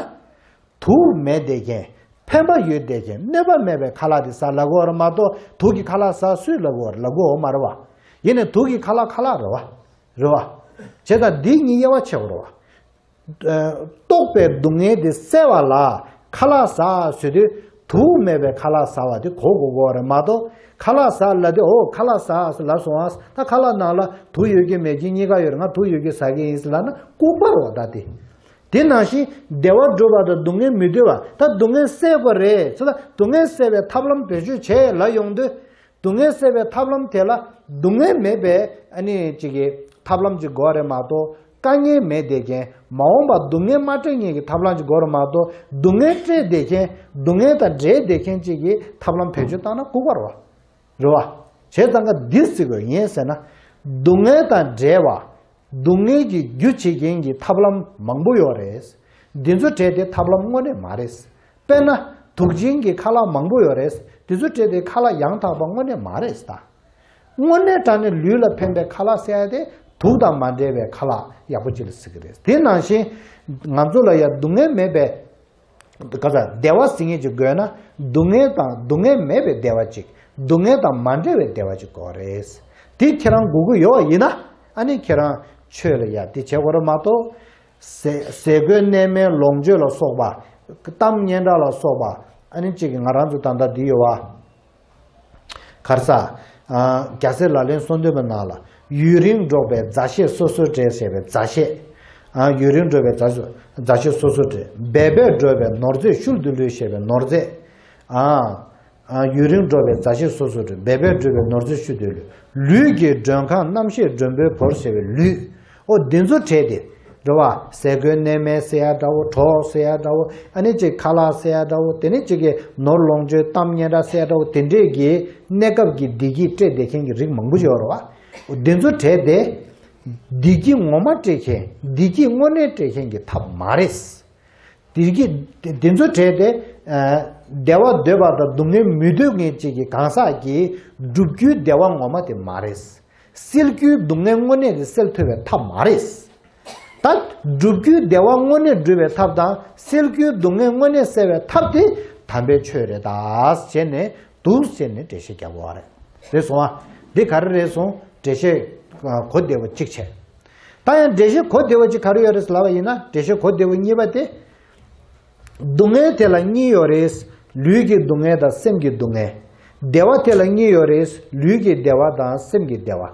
དུག་མེད་བསྡད་མཁན། ཕན་པ་ཡོད་བསྡད་མཁན། གནོད་པ་མེད་པའི་ཁ་ལག་དེ་ཟ་ལབ་དགོས་རེད་མ་གཏོགས། དུག་གི་ཁ་ལག་ཟ་སུས་ལབ་དགོས་རེད། ལབ་དགོས་མ་རེད་བ། ཡིན་ནའི་དུག་གི་ཁ་ལག་ཁ་ལག་རེད་བ། རེད་བ། བྱས་ཙང་འདི་གཉིས་དབྱེ་བ་ཕྱེ་དགོས་རེད་བ། ལྟོགས་པའི་སྡུག་བསྔལ་དེ་སེལ་བ་ལ་ཁ་ལག་ཟ་ཟེར་དུས་དུག་མེད་པའི་ཁ་ལག་ཟ་བ་དེ་གོ་དགོས་ཀྱི་རེད་མ་གཏོགས། ཁ་ལག་ཟ་ལབ་དུས་འོ་ཁ་ལག་ཟ་ཟེར་ལབ་སོང་ཨ། ད་ཁ་ལག་ནང་ལ་དུག་ཡོད་ཀྱི་མེད་ཀྱི་གཉིས་ཀ་ཡོད་རེད། ང་དུག་ཡོད་ཀྱི་ཟ་གི་ཡིན་ཟེར་ལབ་ན་ལྐུགས་པ་རེད་བ་ད་དེ། དེ་ནང་བཞིན་བདེ་བ་སྒྲུབ་པ་དང་སྡུག་བསྔལ་མི་འདོད་པ། ད་སྡུག་བསྔལ་སེལ་དགོས་རེད་ཟེར་ལ་སྡུག་བསྔལ་སེལ་བའི་ཐབས་ལམ་བེད་སྤྱོད་བྱེད་ལབ་ཡོང་དུས། སྡུག་བསྔལ་སེལ་བའི་ཐབས་ལམ་དེ་ལ་སྡུག་བསྔལ་མེད་པའི་ཨ་ནི་ཅིག་གི་ཐབས་ལམ་ཅིག་དགོས་རེད་མ་གཏོགས། དཀའ་ངལ་མེད་བསྡད་མཁན། མ་འོངས་པར་སྡུག་བསྔལ་མ་སྤྲད་མཁན་གྱི་ཐབས་ལམ་ཅིག་དགོས་རེད་མ་གཏོགས། སྡུག་བསྔལ་སྤྲད་བསྡད་མཁན། སྡུག་བསྔལ་དང་འབྲེལ་བསྡད་མཁན་ཅིག་གི་ཐབས་ལམ་བེད་སྤྱོད་བཏང་ན་ལྐུགས་པ་རེད་བ། རེད་བ། བྱས་ཙང་ག་འདི་ཟེར་དགོས་ཡིན་ཟེར་ན། སྡུག་བསྔལ་དང་འབྲེལ་བ། སྡུག་བསྔལ་གྱི་རྒྱུ་བྱེད་མཁན་གྱི་ཐབས་ལམ་མང་པོ་ཡོད་རེད། འདི་ཚོ་བྲལ་ཏེ་ཐབས་ལམ་དངོས་གནས་མ་རེད། དཔེར་ན། དུག་ཅན་གྱི་ཁ་ལག་མང་པོ་ཡོད་རེད། འདི་ཚོ་བྲལ་ཏེ་ཁ་ལག་ཡང་དག་པ་དངོས་གནས་མ་རེད་ད། དངོས་གནས་དྲང་གནས་ལུས་ལ་ཕན་པའི་ཁ་ལག་ཟེར་ཡ་དེ་དུག་དང་མ་འབྲེལ་བའི་ཁ་ལག་ཡག་པོ་ཅིག་ལ་ཟེར་གི་རེད། དེ་ནང་བཞིན་ང་ཚོ་ལ་ཡང་སྡུག་བསྔལ་མེད་པའི། ག་ཚ་བདེ་བ་ཟེར་མཁན་ཅིག་དགོས་ན་སྡུག་བསྔལ་དང་སྡུག་བསྔལ་མེད་པའི་བདེ་བ་ཅིག་སྡུག་བསྔལ་དང་མ་འབྲེལ་བའི་བདེ་བ་ཅིག་དགོས་རེད། དེ་ཁྱེད་རང་དགོས་ཀྱི་ཡོད་པ་ཡིན་ན། ཨ་ནི་ཁྱེད་རང་ཆོས་ལ་ཡ་དེ་བྱེད་དགོས་རེད་མ་གཏོགས། ཟས་ཟས་གོས་གནས་མལ་ལོངས་སྤྱོད་ལ་སོགས་པ། གཏམ་སྙན་གྲགས་ལ་སོགས་པ། ཨ་ནི་གཅིག་གི་ང་རང་ཚོ་ད་ལྟ་འདི་ཡོད་པ། ག་རེ་ཟ། ཨ། རྒྱལ་སྲས་ལག་ལེན་གསུམ་ལྡན་པའི་ནང་ལ། ཡུན་རིང་འགྲོགས་པའི་མཛའ་བཤེས་སོ་སོར་འབྲལ་ཞེས་པའི་མཛའ་བཤེས། ཨ། ཡུན་རིང་འགྲོགས་པའི་མཛའ་བཤེས། མཛའ་བཤེས་སོ་སོར་འབྲལ། འབད་པས་སྒྲོལ་བའི་ནོར་རྫས་ཤུལ་དུ་ལུས་ཞེས་པའི་ནོར་རྫས། ཨ། ཨ། ཡུན་རིང་འགྲོགས་པའི་མཛའ་བཤེས་སོ་སོར་འབྲལ། འབད་པས་སྒྲོལ་བའི་ནོར་རྫས་ཤུལ་དུ་ལུས། ལུས་ཀྱི་མགྲོན་ཁང་རྣམ་ཤེས་མགྲོན་པོས་བོར་ཞེས་པའི་ལུས། ཨོ་འདི་ཚོ་བྲལ་ཏེ། རེད་བ། ཟས་གོས་གནས་མལ་ཟེར་ཡ་འདྲ་བོ། གྲོགས་ཟེར་ཡ་འདྲ་བོ། ཨ་ནི་ཅིག་ཁ་ལག་ཟེར་ཡ་འདྲ་བོ། དེ་ནི་ཅིག་གི་ནོར་ལོངས་སྤྱོད་གཏམ་སྙན་གྲགས་ཟེར་ཡ་འདྲ་བོ། དེ་འདྲས་ཀྱི་གནས་སྐབས་ཀྱི་བདེ་སྐྱིད་སྤྲད་བསྡད་མཁན་གྱི་རིགས་མང་པོ་ཡོད་རེད་བ། འོ་འདི་ཚོ་བྲལ་ཏེ། བདེ་སྐྱིད་ངོ་མ་སྤྲད་མཁན། བདེ་སྐྱིད་དངོས་གནས་སྤྲད་མཁན་གྱི་ཐབས་མ་རེད། དེ་གི་དེ་ཚོ་བྲལ་ཏེ། ཨ། བདེ་བ་འདོད་པ་དང་སྡུག་བསྔལ་མི་འདོད་མཁན་གཅིག་གི་གང་ཟག་གིས་བསྒྲུབ་རྒྱུའི་བདེ་བ་ངོ་མ་དེ་མ་རེད། སེལ་རྒྱུའི་སྡུག་བསྔལ་དངོས་གནས་དེ་སེལ་ཐུབ་པའི་ཐབས་མ་རེད། ད་བསྒྲུབ་རྒྱུའི་བདེ་བ་དངོས་གནས་སྒྲུབ་པའི་ཐབས་དང་སེལ་རྒྱུའི་སྡུག་བསྔལ་དངོས་གནས་སེལ་བའི་ཐབས་དེ་དམ་པའི་ཆོས་རེད་ད་ཟེར་ནས་འདུག་ཟེར་ནས་འགྲེལ་བཤད་རྒྱག་དགོས་པ་རེད། རེད་སོང་ཨ། འདི་ག་རེ་རེད་སོང་། འགྲེལ་བཤད་གོ་བདེ་བོ་གཅིག་བྱས། ད་ཡང་འགྲེལ་བཤད་གོ་བདེ་བོ་གཅིག་ག་རེ་ཡོད་རེད་ལབ་པ་ཡིན་ན། འགྲེལ་བཤད་གོ་བདེ་བོ་གཉིས་པ་དེ། སྡུག་བསྔལ་དེ་ལ་གཉིས་ཡོད་རེད། ལུས་ཀྱི་སྡུག་བསྔལ་དང་སེམས་ཀྱི་སྡུག་བསྔལ། བདེ་བ་དེ་ལ་གཉིས་ཡོད་རེད། ལུས་ཀྱི་བདེ་བ་དང་སེམས་ཀྱི་བདེ་བ།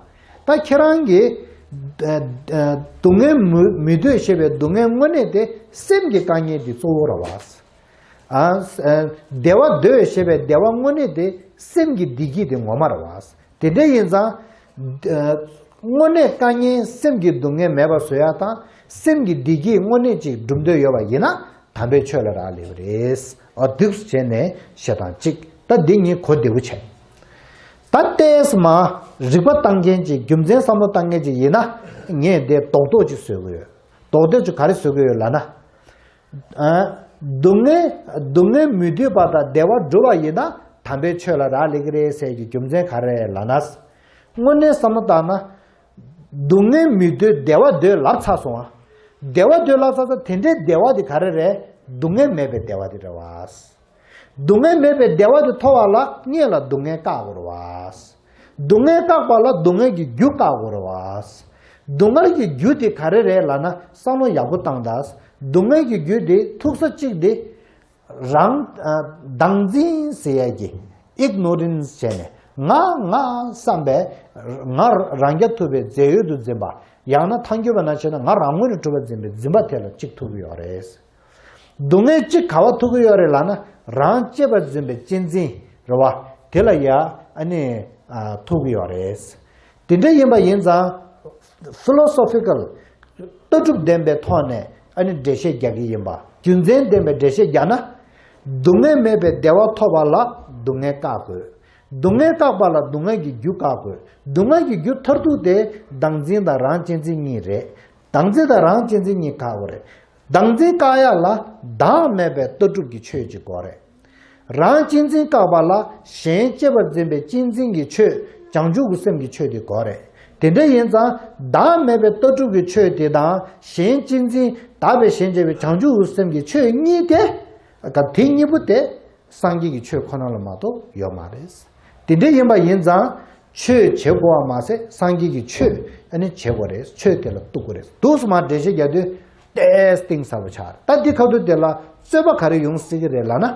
ད་ཁྱེད་རང་གིས། ཨ། ཨ། སྡུག་བསྔལ་མི་མི་འདོད་ཞེས་པའི་སྡུག་བསྔལ་དངོས་གནས་དེ་སེམས་ཀྱི་དཀའ་ངལ་དེ་གཙོ་བོ་རེད་བ། ཨ། ཨ། བདེ་བ་འདོད་ཞེས་པའི་བདེ་བ་དངོས་གནས་དེ་སེམས་ཀྱི་བདེ་སྐྱིད་དེ་ངོ་མ་རེད་བ། དེ་འདྲ་ཡིན་ཙང་། ཨ། དངོས་གནས་དཀའ་ངལ་སེམས་ཀྱི་སྡུག་བསྔལ་མེད་པ་བཟོ་ཡ་དང་སེམས་ཀྱི་བདེ་སྐྱིད་དངོས་གནས་ཅིག་སྒྲུབ་འདོད་ཡོད་པ་ཡིན་ན་དམ་པའི་ཆོས་ལ་རག་ལས་པ་རེད། ཨ། འདུག་བྱས་ནས་བཤད་སྟངས་གཅིག་ད་འདི་གཉིས་གོ་བདེ་པོ་བྱས། ད་ལྟས་མ་རིག་པ་བཏང་མཁན་ཅིག་རྒྱུ་མཚན་བསམ་བློ་བཏང་མཁན་ཅིག་ཡིན་ན་ངས་འདི་རྡོག་རྡོག་ཅིག་བཟོ་གི་ཡོད། རྡོག་རྡོག་ཅིག་ག་རེ་བཟོ་གི་ཡོད་ལབ་ན། ཨ། སྡུག་བསྔལ་སྡུག་བསྔལ་མི་འདོད་པ་དང་བདེ་བ་སྒྲུབ་པ་ཡིན་ན་དམ་པའི་ཆོས་ལ་རག་ལས་ཀྱི་རེད་ཟེར་གྱི་རྒྱུ་མཚན་ག་རེ་རེད་ལབ་ན། དངོས་གནས་བསམ་བློ་བཏང་ན། སྡུག་བསྔལ་མི་འདོད་བདེ་བ་འདོད་ལབ་ཚར་སོང་ཨ། བདེ་བ་འདོད་ལབ་ཚར་ཚར་དེ་འདྲའི་བདེ་བ་དེ་ག་རེ་རེད། སྡུག་བསྔལ་མེད་པའི་བདེ་བ་དེ་རེད་བ། སྡུག་བསྔལ་མེད་པའི་བདེ་བ་དེ་ཐོབ་པ་ལ་སྔོན་ལ་སྡུག་བསྔལ་བཀག་དགོས་རེད་བ། སྡུག་བསྔལ་བཀག་པ་ལ་སྡུག་བསྔལ་གྱི་རྒྱུ་བཀག་དགོས་རེད་བ། སྡུག་བསྔལ་གྱི་རྒྱུ་དེ་ག་རེ་རེད་ལབ་ན་བསམ་བློ་ཡག་པོ་བཏང་དང་། སྡུག་བསྔལ་གྱི་རྒྱུ་དེ་ཐུག་ས་གཅིག་དེ། རང་། ཨ། བདག་འཛིན་ཟེར་ཡ་གི་ཨིག་ནོ་རེན་སི་བྱས་ནས་ང་ང་བསམ་པའི་ང་རང་རྐྱ་ཐུབ་པའི་རྫས་ཡོད་དུ་འཛིན་པ། ཡང་ན་ཐལ་འགྱུར་བ་ནང་བྱས་ན་ང་རང་ངོས་ནས་གྲུབ་པ་འཛིན་པའི་འཛིན་པ་དེ་ལ་གཅིག་ཐུག་གི་ཡོད་རེད། སྡུག་བསྔལ་གཅིག་ག་བ་ཐུག་གི་ཡོད་རེད་ལབ་ན་རང་གཅེས་པར་འཛིན་པའི་གཅེས་འཛིན་རེད་བ། དེ་ལ་ཡ་ཨ་ནི་ཨ་ཐུག་གི་ཡོད་རེད། དེ་འདྲ་ཡིན་པ་ཡིན་ཙང་། ཕི་ལོ་སོ་ཕི་ཀལ་ལྟ་གྲུབ་ལྡན་པའི་ཐོག་ནས་ཨ་ནི་འགྲེལ་བཤད་རྒྱག་གི་ཡིན་པ། རྒྱུ་མཚན་ལྡན་པའི་འགྲེལ་བཤད་རྒྱག་ན། སྡུག་བསྔལ་མེད་པའི་བདེ་བ་ཐོབ་པ་ལ་སྡུག་བསྔལ་བཀག་དགོས། སྡུག་བསྔལ་བཀག་པ་ལ་སྡུག་བསྔལ་གྱི་རྒྱུ་བཀག་དགོས། སྡུག་བསྔལ་གྱི་རྒྱུ་མཐར་ཐུག་དེ་བདག་འཛིན་དང་རང་གཅེས་འཛིན་གཉིས་རེད། བདག་འཛིན་དང་རང་གཅེས་འཛིན་གཉིས་བཀག་དགོས་རེད། བདག་འཛིན་བཀག་ཡ་ལ་བདག་མེད་པའི་ལྟ་གྲུབ་ཀྱི་ཆོས་ཅིག་དགོས་རེད། རང་གཅེས་འཛིན་བཀག་པ་ལ་གཞན་གཅེས་པར་འཛིན་པའི་གཅེས་འཛིན་གྱི་ཆོས། བྱང་ཆུབ་ཀྱི་སེམས་ཀྱི་ཆོས་དེ་དགོས་རེད། དེ་འདྲ་ཡིན་ཙང་བདག་མེད་པའི་ལྟ་གྲུབ་ཀྱི་ཆོས་དེ་དང་གཞན་གཅེས་འཛིན་དག་པའི་གཞན་གཅེས་པའི་བྱང་ཆུབ་ཀྱི་སེམས་ཀྱི་ཆོས་གཉིས་དེ། དེ་གཉིས་པོ་དེ་སངས་རྒྱས་ཀྱི་ཆོས་ཁོ་ན་ལ་མ་གཏོགས་ཡོད་མ་རེད། དེ་འདྲ་ཡིན་པ་ཡིན་ཙང་ཆོས་བྱེད་དགོས་པ་མ་ཟད་སངས་རྒྱས་ཀྱི་ཆོས་ཨ་ནི་བྱེད་དགོས་རེད། ཆོས་དེ་ལ་གཏུག་དགོས་རེད། འདུག་སེ་མར་འགྲེལ་བཤད་རྒྱག་དུས་ཏོག་ཙམ་གཏིང་ཟབ་པོ་ཆགས་རེད། ད་འདི་ཁ་ཐུག་དེ་ལ་རྩོད་པ་ག་རེ་ཡོང་སྲིད་ཀྱི་རེད་ལབ་ན།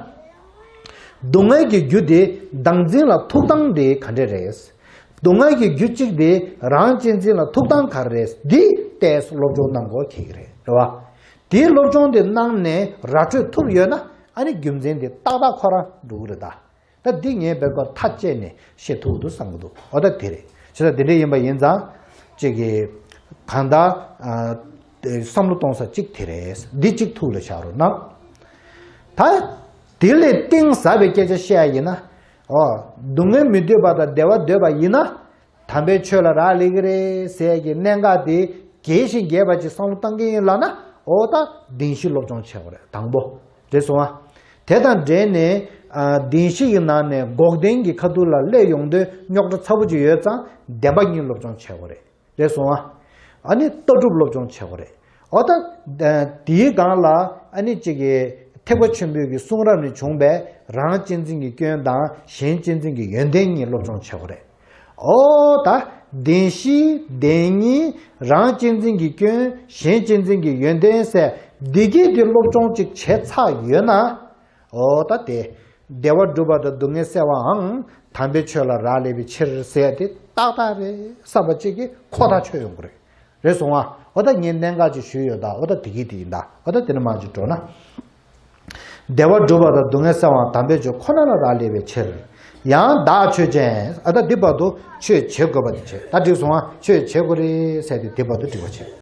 སྡུག་བསྔལ་གྱི་རྒྱུ་དེ་བདག་འཛིན་ལ་ཐུག་སྟངས་དེ་ག་འདྲ་རེད། སྡུག་བསྔལ་གྱི་རྒྱུ་གཅིག་དེ་རང་གཅེས་འཛིན་ལ་ཐུག་སྟངས་ག་རེ་རེད། འདི་ཏོག་ཙམ་སློབ་སྦྱོང་གནང་དགོས་ཀྱི་རེད། རེད་བ། དེའི་སློབ་སྦྱོང་དེ་གནང་ནས་ར་སྤྲོད་ཐུབ་ཡོད་ན་ཨ་ནི་རྒྱུ་མཚན་དེ་ཏག་ཏག་ཁོ་རང་འགྲོ་གི་རེད་ད། ད་འདི་ངས་བེད་སྐོར་ཐག་བཅད་ནས་བཤད་ཐུབ་འདུག་བསམ་གི་འདུག་འོ་ད་དེ་རེད། བྱས་ཙང་དེ་འདྲ་ཡིན་པ་ཡིན་ཙང་ཅིག་གི་གང་ལྟར་ཨ། བསམ་བློ་གཏོང་ས་གཅིག་དེ་རེད། འདི་གཅིག་ཐུགས་ལ་བཞག་རོགས་གནང་། ད་དེ་ལས་གཏིང་ཟབ་པའི་སྐད་ཆ་བཤད་ཡ་ཡིན་ན། ཨོ། སྡུག་བསྔལ་མི་འདོད་པ་དང་བདེ་བ་འདོད་པ་ཡིན་ན། དམ་པའི་ཆོས་ལ་རག་ལས་ཀྱི་རེད་ཟེར་གྱི་གནད་འགག་དེ་རྒྱས་ཤིང་རྒྱས་པ་ཅིག་བསམ་བློ་བཏང་གི་ཡིན་ལབ་ན། འོ་ད་བདེན་བཞི་སློབ་སྦྱོང་བྱེད་དགོས་རེད། དང་པོ། རེད་སོང་ཨ། དེ་དང་འབྲེལ་ནས་ཨ། བདེན་བཞི་ཡི་ནང་ནས་འགོག་བདེན་གྱི་ཁ་ཐུག་ལ་སླེབས་ཡོང་དུས་རྙོག་དྲ་ཚ་པོ་ཅིག་ཡོད་ཙང་བདེན་པ་གཉིས་སློབ་སྦྱོང་བྱེད་དགོས་རེད། རེད་སོང་ཨ། ཨ་ནི་ལྟ་གྲུབ་སློབ་སྦྱོང་བྱེད་དགོས་རེད། འོ་ད། དེའི་སྒང་ལ་ཨ་ནི་གཅིག་གི་ཐེག་པ་ཆེན་པོའི་གི་གསུང་རབ་ནས་བྱུང་བའི་རང་གཅེས་འཛིན་གྱི་སྐྱོན་དང་གཞན་གཅེས་འཛིན་གྱི་ཡོན་ཏན་གཉིས་སློབ་སྦྱོང་བྱེད་དགོས་རེད། འོ་ད། བདེན་བཞི་བདེན་གཉིས་རང་གཅེས་འཛིན་གྱི་སྐྱོན་གཞན་གཅེས་འཛིན་གྱི་ཡོན་ཏན་ཟེར་འདི་གྱིས་དེ་སློབ་སྦྱོང་ཅིག་བྱས་ཚར་ཡོད་ན། འོ་ད་དེ། བདེ་བ་སྒྲུབ་པ་དང་སྡུག་བསྔལ་སེལ་བའང་དམ་པའི་ཆོས་ལ་རག་ལས་པའི་ཕྱིར་ཟེར་དེ་ཏག་ཏག་རེད་བསམ་པ་གཅིག་གིས་ཁོ་ཐག་ཆོད་ཡོང་གི་རེད། རེད་སོང་ཨ། འོ་ད་ངས་གནད་འགག་ཅིག་ཞུས་ཡོད་ད། འོ་ད་དེ་གི་དེ་ཡིན་ད། འོ་ད་དེ་ནས་མར་ཅིག་འགྲོ་ན། བདེ་བ་སྒྲུབ་པ་དང་སྡུག་བསྔལ་སེལ་བའང་དམ་པའི་ཆོས་ཁོ་ན་ལ་རག་ལས་པའི་ཕྱིར། ཡང་བདག་ཆོས་ཅན། ཨ་ད་འདི་བར་དུ་ཆོས་བྱེད་དགོས་པ་དེ་བྱེད། ད་འགྲིག་སོང་ཨ། ཆོས་བྱེད་དགོས་རེད་ཟེར་དེ་འདི་བར་དུ་འགྲིག་པ་བྱེད།